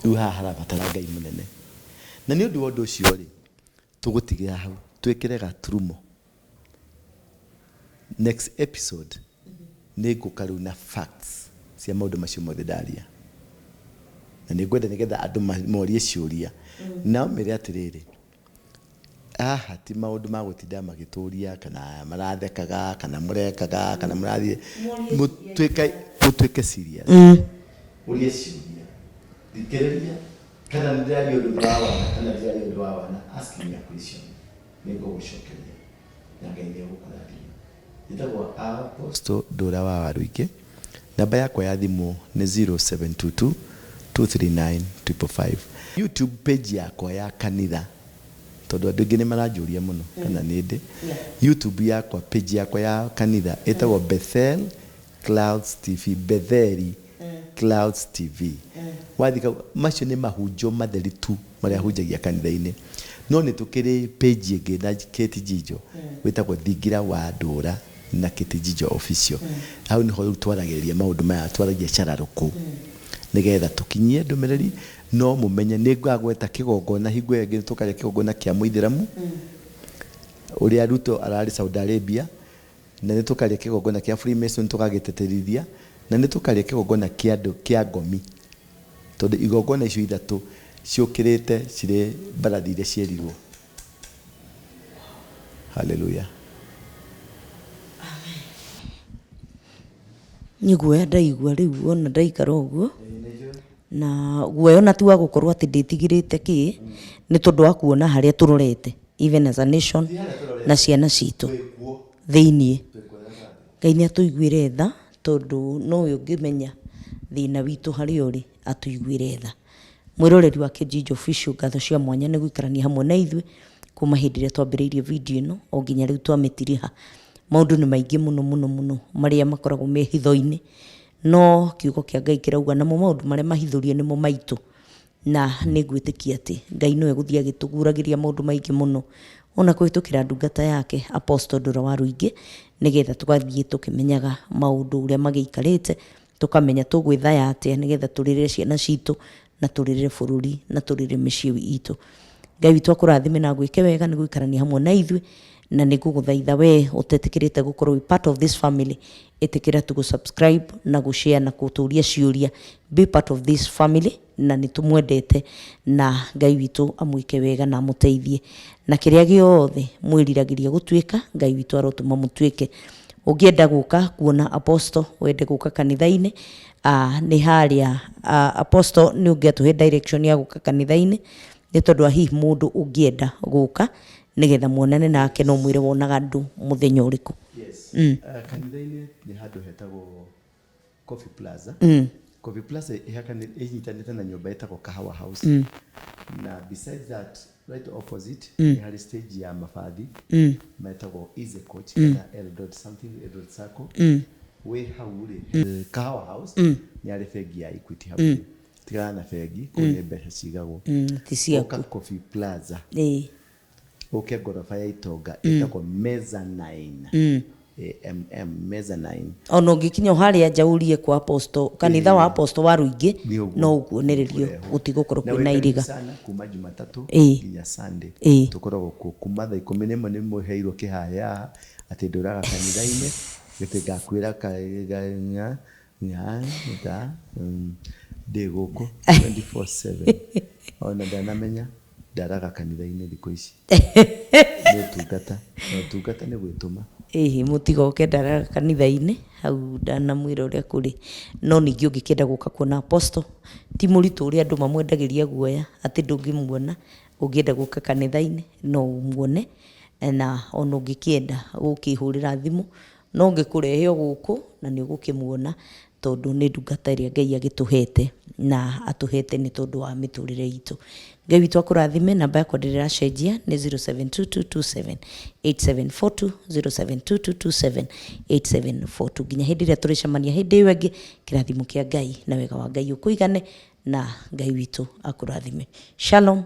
Rĩu haha harabatara Ngai mũnene. Na nĩ ũndũ wa ũndũ ũcio rĩ, tũgũtigĩra hau, twĩkĩre gaturumo. Next episode nĩ ngũka rĩu na facts cia maũndũ macio mothe ndaria. Na nĩ ngwenda nĩgetha andũ morie ciũria. Nao mere atĩrĩrĩ, haha ti maũndũ ma gũtinda magĩtũria kana marathekaga kana mũrekaga kana mũrathiĩ, mũtuĩke serious. Ũrie ciũria, thikĩrĩria kana nĩ ndĩraria ũndũ wa wana kana ndĩraria ũndũ wa wana, ask me a question, nĩ ngũgũcokeria na Ngai nĩ egũkũrathima. Njĩtagwo Apostle Ndũra wa Waruingĩ. Namba yakwa ya thimũ nĩ 0722 239 555. YouTube page yakwa ya kanitha, tondũ andũ aingĩ nĩ maranjũria mũno kana nĩ ndĩ. YouTube yakwa, page yakwa ya kanitha ĩtagwo Bethel Clouds TV, Betheli Clouds TV. Wathiĩ kau, macio nĩ mahunjio matheri tu marĩa hunjagia kanitha-inĩ. No nĩ tũkĩrĩ page ĩngĩ na Kate Njijo wĩtagwo Thingira wa Ndũra na Kate Njijo Official. Hau nĩho rĩu twaragĩrĩria maũndũ maya, twaragia cararũkũ nĩgetha tũkinyie ndũmĩrĩri. No mũmenye nĩ ngagweta kĩgongona hingo ĩyo ĩngĩ tũkaria kĩgongona kĩa mũithĩramu ũrĩa Ruto ararĩ Saudi Arabia, na nĩ tũkaria kĩgongona kĩa Freemason tũgagĩtĩtĩrithia, na nĩ tũkaria kĩgongona kĩa andũ kĩa ngomi, tondũ igongona icio ithatũ ciũkĩrĩte cirĩ mbarathi iria cierirwo. Hallelujah. Nĩ guoya ndaigua rĩu ona ndaikara ũguo, na guoya ona ti wa gũkorwo atĩ ndĩtigĩrĩte kĩ, nĩ tondũ wa kuona harĩa tũrorete even as a nation na ciana citũ thĩiniĩ. Ngai nĩ atũiguĩre tha, tondũ nowe ũngĩmenya thĩna witũ harĩa ũrĩ, atũiguĩre tha. Mwĩroreri wa Kĩnjinjo Official, ngatho cia mwanya nĩ gũikarania hamwe na ithuĩ kuma hĩndĩ ĩrĩa twambĩrĩirie video ĩno o nginya rĩu twamĩtiriha. Maũndũ nĩ maingĩ mũno mũno mũno marĩa makoragwo me hitho-inĩ, no kiugo kĩa Ngai kĩrauga namo maũndũ marĩa mahithũrie nĩmo maitũ. Na nĩ ngwĩtĩkia atĩ Ngai no egũthiĩ agĩtũguũragĩria maũndũ maingĩ mũno ona kũhĩtũkĩra ndungata yake Apostle Ndũra wa Rũingĩ, nĩgetha tũgathiĩ tũkĩmenyaga maũndũ ũrĩa magĩikarĩte, tũkamenya tũgwĩthaya atĩa nĩgetha tũrĩrĩre ciana citũ na tũrĩrĩre bũrũri na tũrĩrĩre mĩciĩ itũ. Ngai witũ akũrathime na agwĩke wega nĩ gũikarania hamwe na ithuĩ, na nĩ ngũgũthaitha we ũtetĩkĩrĩte gũkorwo wĩ part of this family, ĩtĩkĩra tu gũ-subscribe na gũ-share na gũtũria ciũria. Be part of this family, na nĩ tũmwendete, na Ngai witũ amwĩke wega na amũteithie, na kĩrĩa gĩothe mwĩriragĩria gũtuĩka, Ngai witũ arotũma mũtuĩke. Ũngĩenda gũka kuona Apostle, wende gũka kanitha-inĩ, nĩ harĩa Apostle nĩ ũngĩatũhe direction ya gũka kanitha-inĩ, nĩ tondũ wa hihi mũndũ ũngĩenda gũka nĩgetha muonane nake, no mwĩre wonaga andũ mũthenya ũrĩkũ. Yes. Kanitha-inĩ nĩ handũ hetagwo Coffee Plaza. Coffee Plaza ĩnyitanĩte na nyũmba ĩtagwo Kahawa House. Na besides that, right opposite nĩ harĩ stage ya mabathi metagwo Easy Coach kana Eldoret something, Eldoret Sacco. Wĩ hau rĩ, Kahawa House nĩ harĩ bengi ya Equity hau. Tigana na bengi, kũu nĩ mbeca cigagwo. Ti ciaku. Ũka Coffee Plaza. Ĩĩ. Ũke ngoroba ya itonga ĩtagwo mezzanine. AMM mezzanine. Ona ũngĩkinya o harĩa nja ũrie kwa Apostle, kanitha wa Apostle wa Rũingĩ, Nĩ ũguo. no ũkuonererio, Ũkũrehwo. gũtigũkorwo Na kwĩna wĩ karibu iriga. sana kuma Jumatatũ nginya Sunday. Tũkoragwo kuo kuma thaa 11, nĩ mũheirwo kĩhaya haha atĩ ndũraga kanitha-inĩ, gĩtĩ ngakwĩra nya nya ta ndĩ gũkũ 24/7. Ona ndanamenya ndaraga kanitha-inĩ thikũ ici. Nĩ ũtungata, na ũtungata nĩ gwĩtũma. Ĩhĩ, mũtigoke ndaraga kanitha-inĩ, hau ndanamwĩra ũrĩa kũrĩ. No ningĩ ũngĩkĩenda gũka kuona Apostle, ti mũritũ ũrĩa andũ mamwendagĩria guoya atĩ ndũngĩmuona, ũngĩenda gũka kanitha-inĩ no ũmuone, na ona ũngĩkĩenda gũkĩhũrĩra thimũ, no ngĩkũrehe o gũkũ na nĩ ũgũkĩmuona, tondũ nĩ ndungata ĩrĩa Ngai agĩtũhete, na atũhete nĩ tondũ wa mĩtũrĩre itũ. Ngai witũ akũrathime. Namba yakwa ndĩrĩ ĩracenjia, nĩ 0722278742, 0722278742. Nginya hĩndĩ ĩrĩa tũrĩcemania hĩndĩ ĩyo ĩngĩ, kĩrathimo kĩa Ngai na wega wa Ngai ũkũigane, na Ngai witũ akũrathime. Shalom.